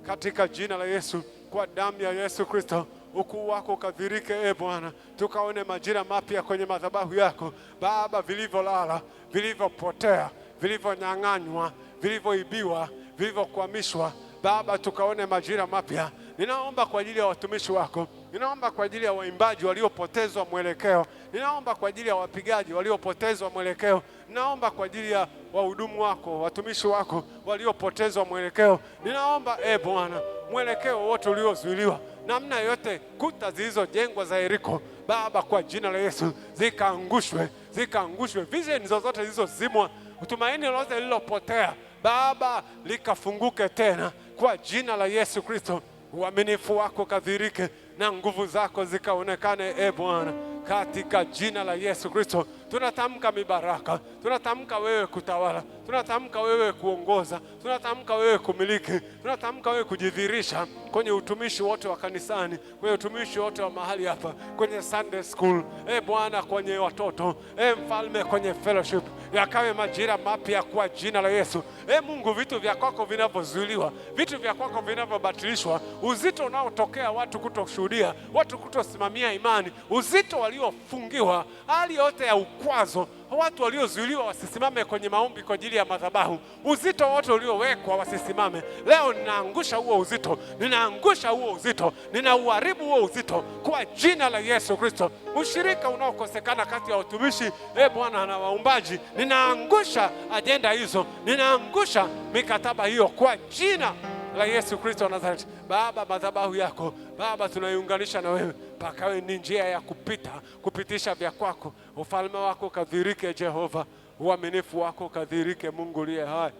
katika jina la Yesu, kwa damu ya Yesu Kristo, ukuu wako ukadhihirike, e Bwana, tukaone majira mapya kwenye madhabahu yako Baba, vilivyolala, vilivyopotea, vilivyonyang'anywa, vilivyoibiwa, vilivyokwamishwa Baba, tukaone majira mapya. Ninaomba kwa ajili ya watumishi wako, ninaomba kwa ajili ya waimbaji waliopotezwa mwelekeo, ninaomba kwa ajili ya wapigaji waliopotezwa mwelekeo, ninaomba kwa ajili ya wahudumu wako, watumishi wako waliopotezwa mwelekeo. Ninaomba e Bwana, mwelekeo wote uliozuiliwa namna yote, kuta zilizojengwa za Yeriko Baba, kwa jina la Yesu zikaangushwe, zikaangushwe. Vision zozote zilizozimwa, tumaini lolote lililopotea Baba, likafunguke tena kwa jina la Yesu Kristo. Uaminifu wako kadhirike na nguvu zako zikaonekane, e Bwana, katika jina la Yesu Kristo. Tunatamka mibaraka, tunatamka wewe kutawala, tunatamka wewe kuongoza, tunatamka wewe kumiliki, tunatamka wewe kujidhihirisha kwenye utumishi wote wa kanisani, kwenye utumishi wote wa mahali hapa, kwenye Sunday school, e Bwana, kwenye watoto, e Mfalme, kwenye fellowship, yakawe majira mapya kwa jina la Yesu. E Mungu, vitu vya kwako vinavyozuiliwa, vitu vya kwako vinavyobatilishwa, uzito unaotokea watu kutoshuhudia, watu kutosimamia imani, uzito waliofungiwa, hali yote ya ukwazo, watu waliozuiliwa wasisimame kwenye maombi kwa ajili ya madhabahu, uzito wote uliowekwa wasisimame. Leo ninaangusha huo uzito, ninaangusha huo uzito, ninauharibu huo uzito kwa jina la Yesu Kristo. Ushirika unaokosekana kati ya watumishi, e Bwana, na waumbaji, ninaangusha ajenda hizo, ninaangusha mikataba hiyo kwa jina la Yesu Kristo wa Nazareti. Baba, madhabahu yako Baba tunaiunganisha na wewe. pakawe ni njia ya kupita, kupitisha vya kwako. Ufalme wako ukadhihirike Jehova, uaminifu wako ukadhihirike Mungu uliye hai,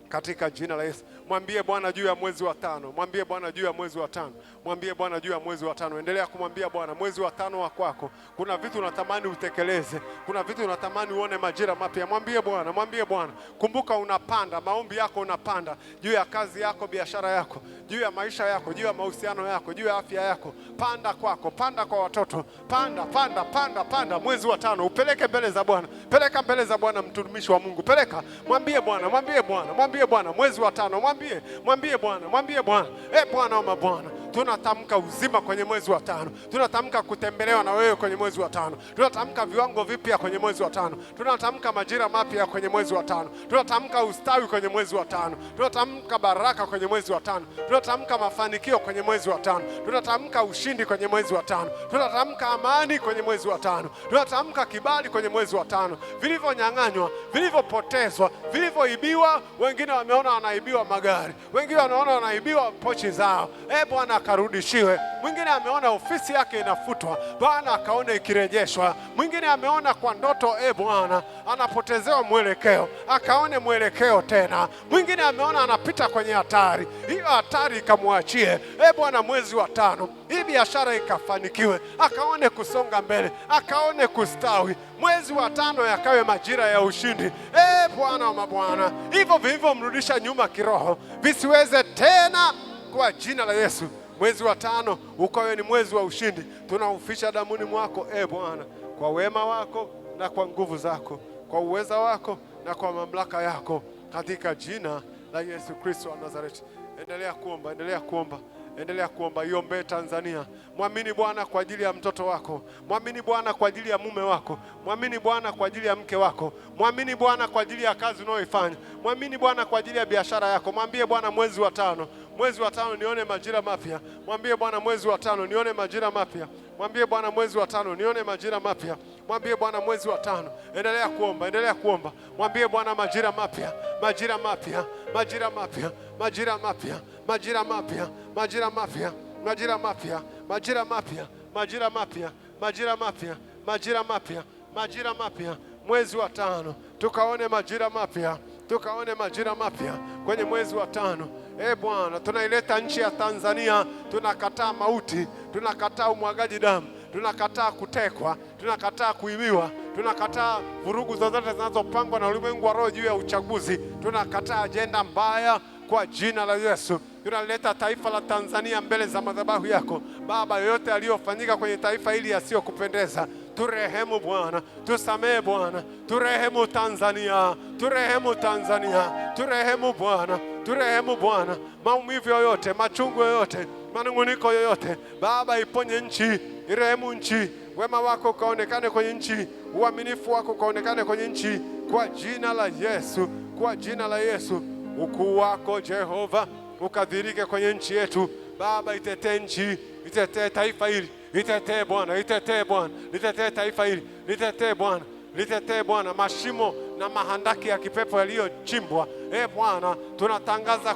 katika jina la Yesu. Mwambie Bwana juu ya mwezi wa tano, mwambie Bwana juu ya mwezi wa tano, mwambie Bwana juu ya mwezi wa tano. Endelea kumwambia Bwana mwezi wa tano wa kwako. Kuna vitu unatamani utekeleze, kuna vitu unatamani uone majira mapya. Mwambie Bwana, mwambie Bwana. Kumbuka unapanda, maombi yako unapanda juu ya kazi yako, biashara yako, juu ya maisha yako, juu ya mahusiano yako, juu ya afya yako. Panda kwako, panda kwa watoto, panda, panda, panda, panda. Mwezi wa tano upeleke mbele za Bwana, peleka mbele za Bwana, mtumishi wa Mungu, peleka. Mwambie Bwana, mwambie Bwana, mwambie Bwana mwezi wa tano, mwambie, mwambie Bwana, mwambie Bwana. E Bwana wa mabwana, tunatamka uzima kwenye mwezi wa tano, tunatamka kutembelewa na wewe kwenye mwezi wa tano, tunatamka viwango vipya kwenye mwezi wa tano, tunatamka majira mapya kwenye mwezi wa tano, tunatamka ustawi kwenye mwezi wa tano, tunatamka baraka kwenye mwezi wa tano, tunatamka mafanikio kwenye mwezi wa tano, tunatamka ushindi kwenye mwezi wa tano, tunatamka amani kwenye mwezi wa tano, tunatamka kibali kwenye mwezi wa tano. Vilivyonyang'anywa, vilivyopotezwa, vilivyoibiwa, wengine wameona wanaibiwa magari, wengine wanaona wanaibiwa pochi zao. E Bwana, akarudishiwe. Mwingine ameona ofisi yake inafutwa, Bwana akaone ikirejeshwa. Mwingine ameona kwa ndoto, e Bwana, anapotezewa mwelekeo, akaone mwelekeo tena. Mwingine ameona anapita kwenye hatari, hiyo hatari ikamwachie. E Bwana, mwezi wa tano hii biashara ikafanikiwe, akaone kusonga mbele, akaone kustawi. Mwezi wa tano yakawe majira ya ushindi. E Bwana wa mabwana, hivyo vilivyomrudisha nyuma kiroho visiweze tena, kwa jina la Yesu. Mwezi wa tano ukawe ni mwezi wa ushindi. Tunaufisha damuni mwako, e Bwana, kwa wema wako na kwa nguvu zako, kwa uweza wako na kwa mamlaka yako, katika jina la Yesu Kristo wa Nazareti. Endelea kuomba, endelea kuomba, endelea kuomba. Iombee Tanzania. Mwamini Bwana kwa ajili ya mtoto wako, mwamini Bwana kwa ajili ya mume wako, mwamini Bwana kwa ajili ya mke wako, mwamini Bwana kwa ajili ya kazi unayoifanya, mwamini Bwana kwa ajili ya biashara yako. Mwambie Bwana mwezi wa tano, mwezi wa tano nione majira mapya. Mwambie Bwana mwezi wa tano nione majira mapya. Mwambie Bwana mwezi wa tano nione majira mapya. Mwambie Bwana mwezi wa tano. Endelea kuomba, endelea kuomba. Mwambie Bwana majira mapya, majira mapya, majira mapya, majira mapya, majira mapya, majira mapya, majira mapya, majira mapya, majira mapya, majira mapya, majira mapya, majira mapya. Mwezi wa tano tukaone majira mapya, tukaone majira mapya kwenye mwezi wa tano. E Bwana, tunaileta nchi ya Tanzania, tunakataa mauti, tunakataa umwagaji damu, tunakataa kutekwa, tunakataa kuibiwa, tunakataa vurugu zozote zinazopangwa na ulimwengu wa roho juu ya uchaguzi, tunakataa ajenda mbaya kwa jina la Yesu. Tunaleta taifa la Tanzania mbele za madhabahu yako Baba. Yoyote aliyofanyika kwenye taifa hili yasiyokupendeza, turehemu Bwana, tusamehe Bwana, turehemu Tanzania, turehemu Tanzania, turehemu Bwana, turehemu Bwana. Maumivu yoyote, machungu yoyote, manunguniko yoyote, Baba, iponye nchi, irehemu nchi. Wema wako ukaonekane kwenye nchi, uaminifu wako ukaonekane kwenye nchi, kwa jina la Yesu, kwa jina la Yesu. Ukuu wako Jehova ukadhirike kwenye nchi yetu Baba. Itetee nchi, itetee taifa hili, itetee Bwana, itetee Bwana, litetee taifa hili, litetee Bwana, litetee Bwana. Mashimo na mahandaki ya kipepo yaliyochimbwa, e Bwana, tunatangaza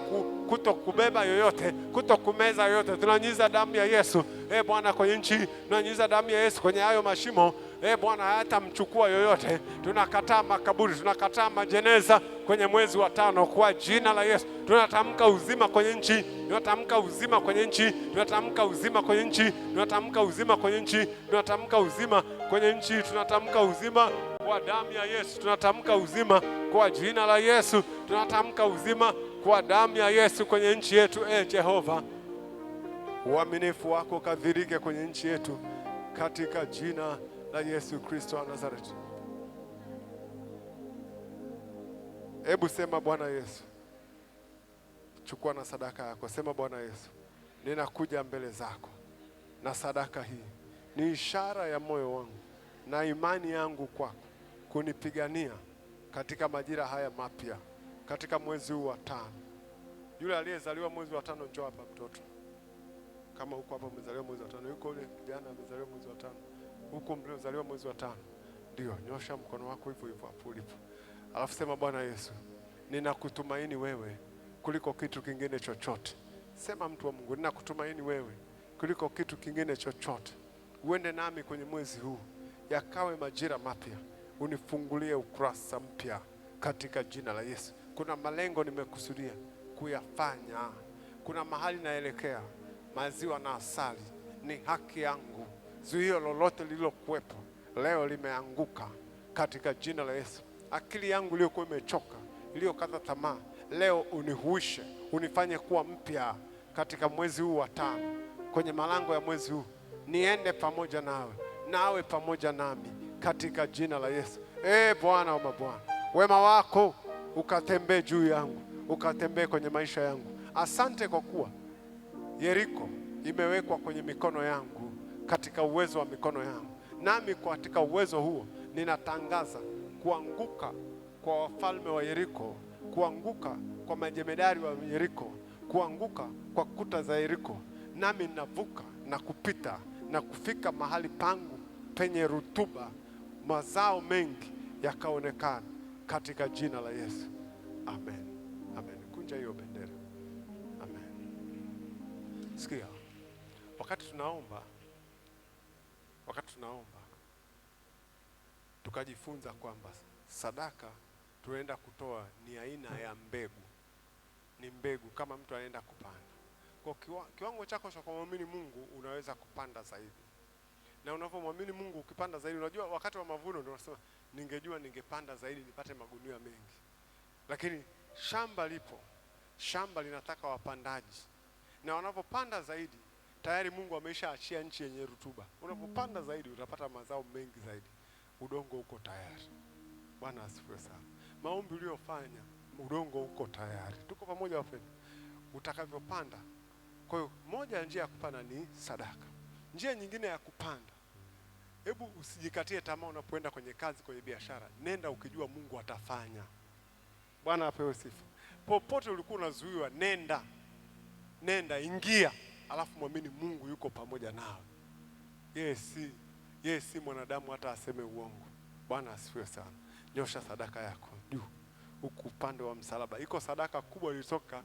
kuto kubeba yoyote, kuto kumeza yoyote. Tunanyunyiza damu ya Yesu, e Bwana, kwenye nchi, tunanyunyiza damu ya Yesu kwenye hayo mashimo. E Bwana, hayatamchukua yoyote. Tunakataa makaburi, tunakataa majeneza kwenye mwezi wa tano kwa jina la Yesu. Tunatamka uzima kwenye nchi, tunatamka uzima kwenye nchi, tunatamka uzima kwenye nchi, tunatamka uzima kwenye nchi, tunatamka uzima kwenye nchi, tunatamka uzima kwa damu ya Yesu, tunatamka uzima kwa jina la Yesu, tunatamka uzima kwa damu ya Yesu kwenye nchi yetu. E Jehova, uaminifu wako kadhirike kwenye nchi yetu katika jina la Yesu Kristo wa Nazareti. Hebu sema Bwana Yesu, chukua na sadaka yako. Sema Bwana Yesu, ninakuja mbele zako na sadaka hii ni ishara ya moyo wangu na imani yangu kwako, kunipigania katika majira haya mapya, katika mwezi huu wa tano. Yule aliyezaliwa mwezi wa tano, njoo hapa mtoto. Kama huko hapa umezaliwa mwezi wa tano, yuko yule kijana amezaliwa mwezi wa tano, huko mliozaliwa mwezi wa tano, ndio nyosha mkono wako hivyo hivyo hapo ulipo, alafu sema Bwana Yesu, ninakutumaini wewe kuliko kitu kingine chochote. Sema mtu wa Mungu, ninakutumaini wewe kuliko kitu kingine chochote. Uende nami kwenye mwezi huu, yakawe majira mapya, unifungulie ukurasa mpya katika jina la Yesu. Kuna malengo nimekusudia kuyafanya, kuna mahali naelekea, maziwa na asali ni haki yangu. Zuio lolote lililokuwepo leo limeanguka katika jina la Yesu. Akili yangu iliyokuwa imechoka, iliyokata tamaa, leo unihuishe, unifanye kuwa mpya katika mwezi huu wa 5. Kwenye malango ya mwezi huu niende pamoja nawe, nawe pamoja nami katika jina la Yesu. Bwana wa mabwana, wema wako ukatembee juu yangu, ukatembee kwenye maisha yangu. Asante kwa kuwa Yeriko imewekwa kwenye mikono yangu, katika uwezo wa mikono yangu. Nami katika uwezo huo ninatangaza kuanguka kwa wafalme wa Yeriko, kuanguka kwa majemedari wa Yeriko, kuanguka kwa kuta za Yeriko. Nami ninavuka na kupita na kufika mahali pangu penye rutuba, mazao mengi yakaonekana katika jina la Yesu. Amen. Amen. Kunja hiyo bendera. Amen. Sikia, wakati tunaomba tukajifunza kwamba sadaka tunaenda kutoa ni aina ya mbegu. Ni mbegu kama mtu anaenda kupanda. Kwa kiwango chako cha kumwamini Mungu unaweza kupanda zaidi. Na unapomwamini Mungu ukipanda zaidi, unajua wakati wa mavuno ndio unasema ningejua ningepanda zaidi nipate magunia mengi. Lakini shamba lipo. Shamba linataka wapandaji. Na wanapopanda zaidi, tayari Mungu ameshaachia nchi yenye rutuba. Unapopanda zaidi utapata mazao mengi zaidi. Udongo uko tayari. Bwana asifiwe sana. Maombi uliyofanya, udongo uko tayari. Tuko pamoja wapendwa. Utakavyopanda. Kwa hiyo moja ya njia ya kupanda ni sadaka. Njia nyingine ya kupanda, hebu usijikatie tamaa unapoenda kwenye kazi, kwenye biashara. Nenda ukijua Mungu atafanya. Bwana apewe sifa. Popote ulikuwa unazuiwa, nenda. Nenda, ingia, alafu muamini Mungu yuko pamoja nawe. Yeye si mwanadamu hata aseme uongo. Bwana asifiwe sana. Nyosha sadaka yako juu huku upande wa msalaba. Iko sadaka kubwa ilitoka,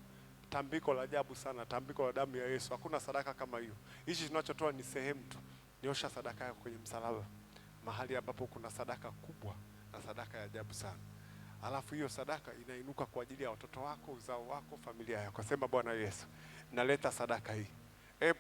tambiko la ajabu sana, tambiko la damu ya Yesu. Hakuna sadaka kama hiyo. Hichi tunachotoa ni sehemu tu. Nyosha sadaka yako kwenye msalaba, mahali ambapo kuna sadaka kubwa na sadaka ya ajabu sana. Alafu hiyo sadaka inainuka kwa ajili ya watoto wako, uzao wako, familia yako. Sema, Bwana Yesu, naleta sadaka hii.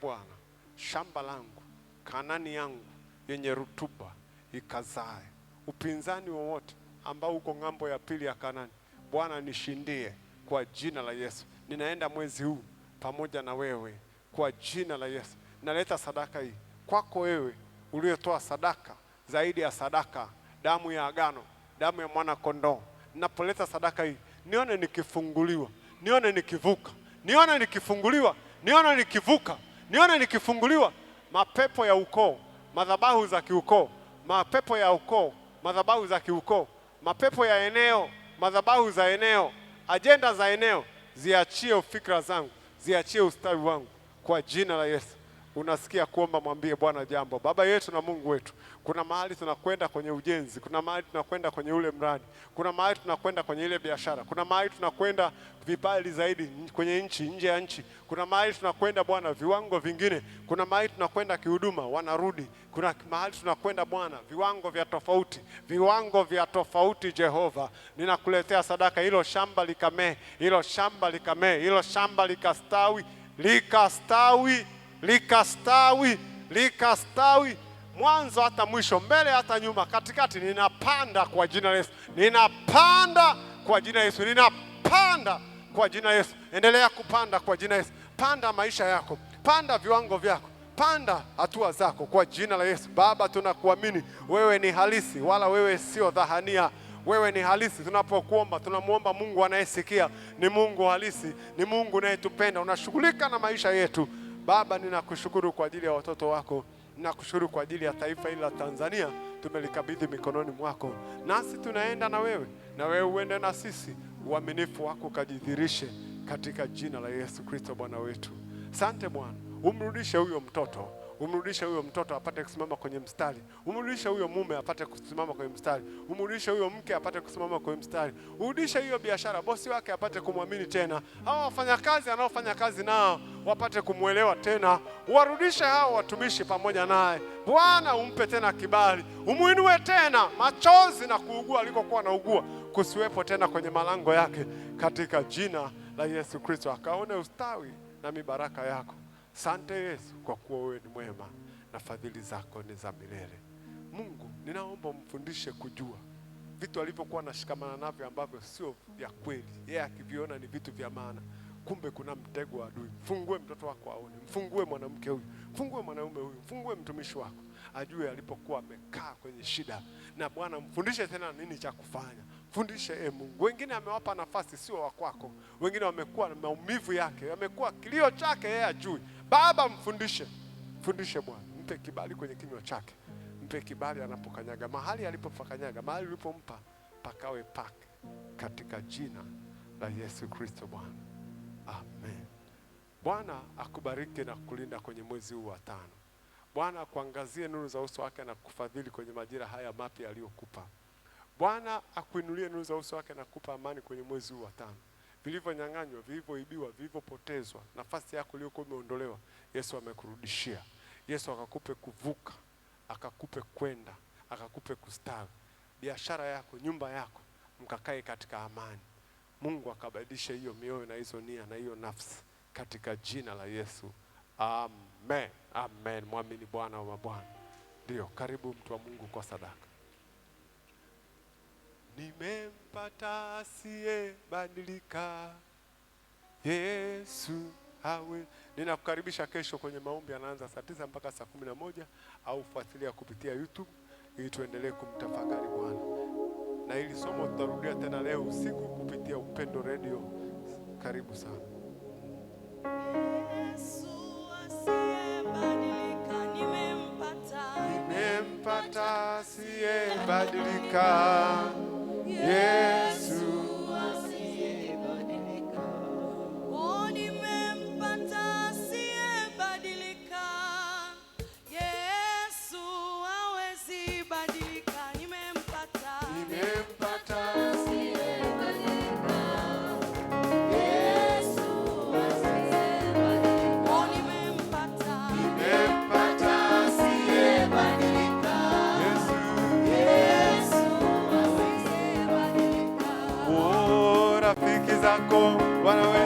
Bwana, shamba langu, Kanani yangu yenye rutuba ikazae. Upinzani wowote ambao uko ng'ambo ya pili ya Kanani, Bwana nishindie kwa jina la Yesu. Ninaenda mwezi huu pamoja na wewe kwa jina la Yesu. Naleta sadaka hii kwako wewe uliyetoa sadaka zaidi ya sadaka, damu ya agano, damu ya mwana kondoo. Ninapoleta sadaka hii, nione nikifunguliwa, nione nikivuka, nione nikifunguliwa, nione nikivuka, nione nikifunguliwa. Mapepo ya ukoo, madhabahu za kiukoo, mapepo ya ukoo, madhabahu za kiukoo, mapepo ya eneo, madhabahu za eneo, ajenda za eneo, ziachie fikra zangu, ziachie ustawi wangu kwa jina la Yesu. Unasikia kuomba, mwambie Bwana jambo. Baba yetu na Mungu wetu, kuna mahali tunakwenda kwenye ujenzi, kuna mahali tunakwenda kwenye ule mradi, kuna mahali tunakwenda kwenye ile biashara, kuna mahali tunakwenda vibali zaidi kwenye nchi, nje ya nchi, kuna mahali tunakwenda Bwana viwango vingine, kuna mahali tunakwenda kihuduma wanarudi, kuna mahali tunakwenda Bwana viwango vya tofauti, viwango vya tofauti. Jehova, ninakuletea sadaka, hilo shamba likamee, hilo shamba likamee, hilo shamba likastawi, likastawi, likastawi, likastawi, mwanzo hata mwisho, mbele hata nyuma, katikati. Ninapanda kwa jina la Yesu, ninapanda kwa jina la Yesu, ninapanda kwa jina la Yesu. Endelea kupanda kwa jina la Yesu. Panda maisha yako, panda viwango vyako, panda hatua zako kwa jina la Yesu. Baba, tunakuamini wewe ni halisi, wala wewe sio dhahania. Wewe ni halisi. Tunapokuomba tunamuomba Mungu anayesikia, ni Mungu halisi, ni Mungu unayetupenda, unashughulika na maisha yetu. Baba, ninakushukuru kwa ajili ya watoto wako, ninakushukuru kwa ajili ya taifa hili la Tanzania, tumelikabidhi mikononi mwako. Nasi tunaenda na wewe, na wewe uende na sisi. Uaminifu wako kajidhihirishe katika jina la Yesu Kristo Bwana wetu. Asante Bwana, umrudishe huyo mtoto, Umrudishe huyo mtoto apate kusimama kwenye mstari. Umrudishe huyo mume apate kusimama kwenye mstari. Umrudishe huyo mke apate kusimama kwenye mstari. Urudishe hiyo biashara, bosi wake apate kumwamini tena. Hawa wafanyakazi anaofanya kazi nao wapate kumwelewa tena. Warudishe hao watumishi pamoja naye. Bwana, umpe tena kibali, umuinue tena, machozi na kuugua alikokuwa anaugua kusiwepo tena kwenye malango yake, katika jina la Yesu Kristo, akaone ustawi na mibaraka yako. Sante Yesu, kwa kuwa wewe ni mwema na fadhili zako ni za milele. Mungu, ninaomba umfundishe kujua vitu alivyokuwa anashikamana navyo ambavyo sio vya kweli, yeye akiviona ni vitu vya maana, kumbe kuna mtego wa adui. Mfungue mtoto wako aone, mfungue mwanamke huyu, mfungue mwanaume huyu, mfungue mtumishi wako ajue alipokuwa amekaa kwenye shida. Na Bwana, mfundishe tena nini cha kufanya. Fundishe e Mungu. Wengine amewapa nafasi sio wa kwako, wengine wamekuwa na maumivu yake, wamekuwa kilio chake yeye ajui. Baba, mfundishe, mfundishe Bwana, mpe kibali kwenye kinywa chake, mpe kibali anapokanyaga mahali alipopakanyaga, mahali ulipompa pakawe pake, katika jina la Yesu Kristo Bwana, amen. Bwana akubariki na kukulinda kwenye mwezi huu wa 5. Bwana akuangazie nuru za uso wake na kukufadhili kwenye majira haya mapya aliyokupa. Bwana akuinulie nuru za uso wake na kukupa amani kwenye mwezi huu wa 5. Vilivyonyang'anywa, vilivyoibiwa, vilivyopotezwa, nafasi yako iliyokuwa imeondolewa, Yesu amekurudishia. Yesu akakupe kuvuka, akakupe kwenda, akakupe kustawi. Biashara yako, nyumba yako, mkakae katika amani. Mungu akabadilishe hiyo mioyo na hizo nia na hiyo nafsi katika jina la Yesu. Amen. Amen. Mwamini Bwana wa mabwana. Ndio, karibu mtu wa Mungu kwa sadaka. Nimempata asiyebadilika, Yesu awe. Ninakukaribisha kesho kwenye maombi, anaanza saa 9 mpaka saa 11, au fuatilia kupitia YouTube ili tuendelee kumtafakari Bwana. Na hili somo tutarudia tena leo usiku kupitia Upendo Radio. Karibu sana. Yesu asiyebadilika, nimempata. Nimempata asiyebadilika, Yesu asiyebadilika. Oh, nimempata asiyebadilika, Yesu hawezi badilika, nimempata. Nimempata asiyebadilika, Yesu asiyebadilika. Oh, nimempata. Nimempata asiyebadilika, Yesu. Yesu asiyebadilika. Oh, rafiki zako wanaweza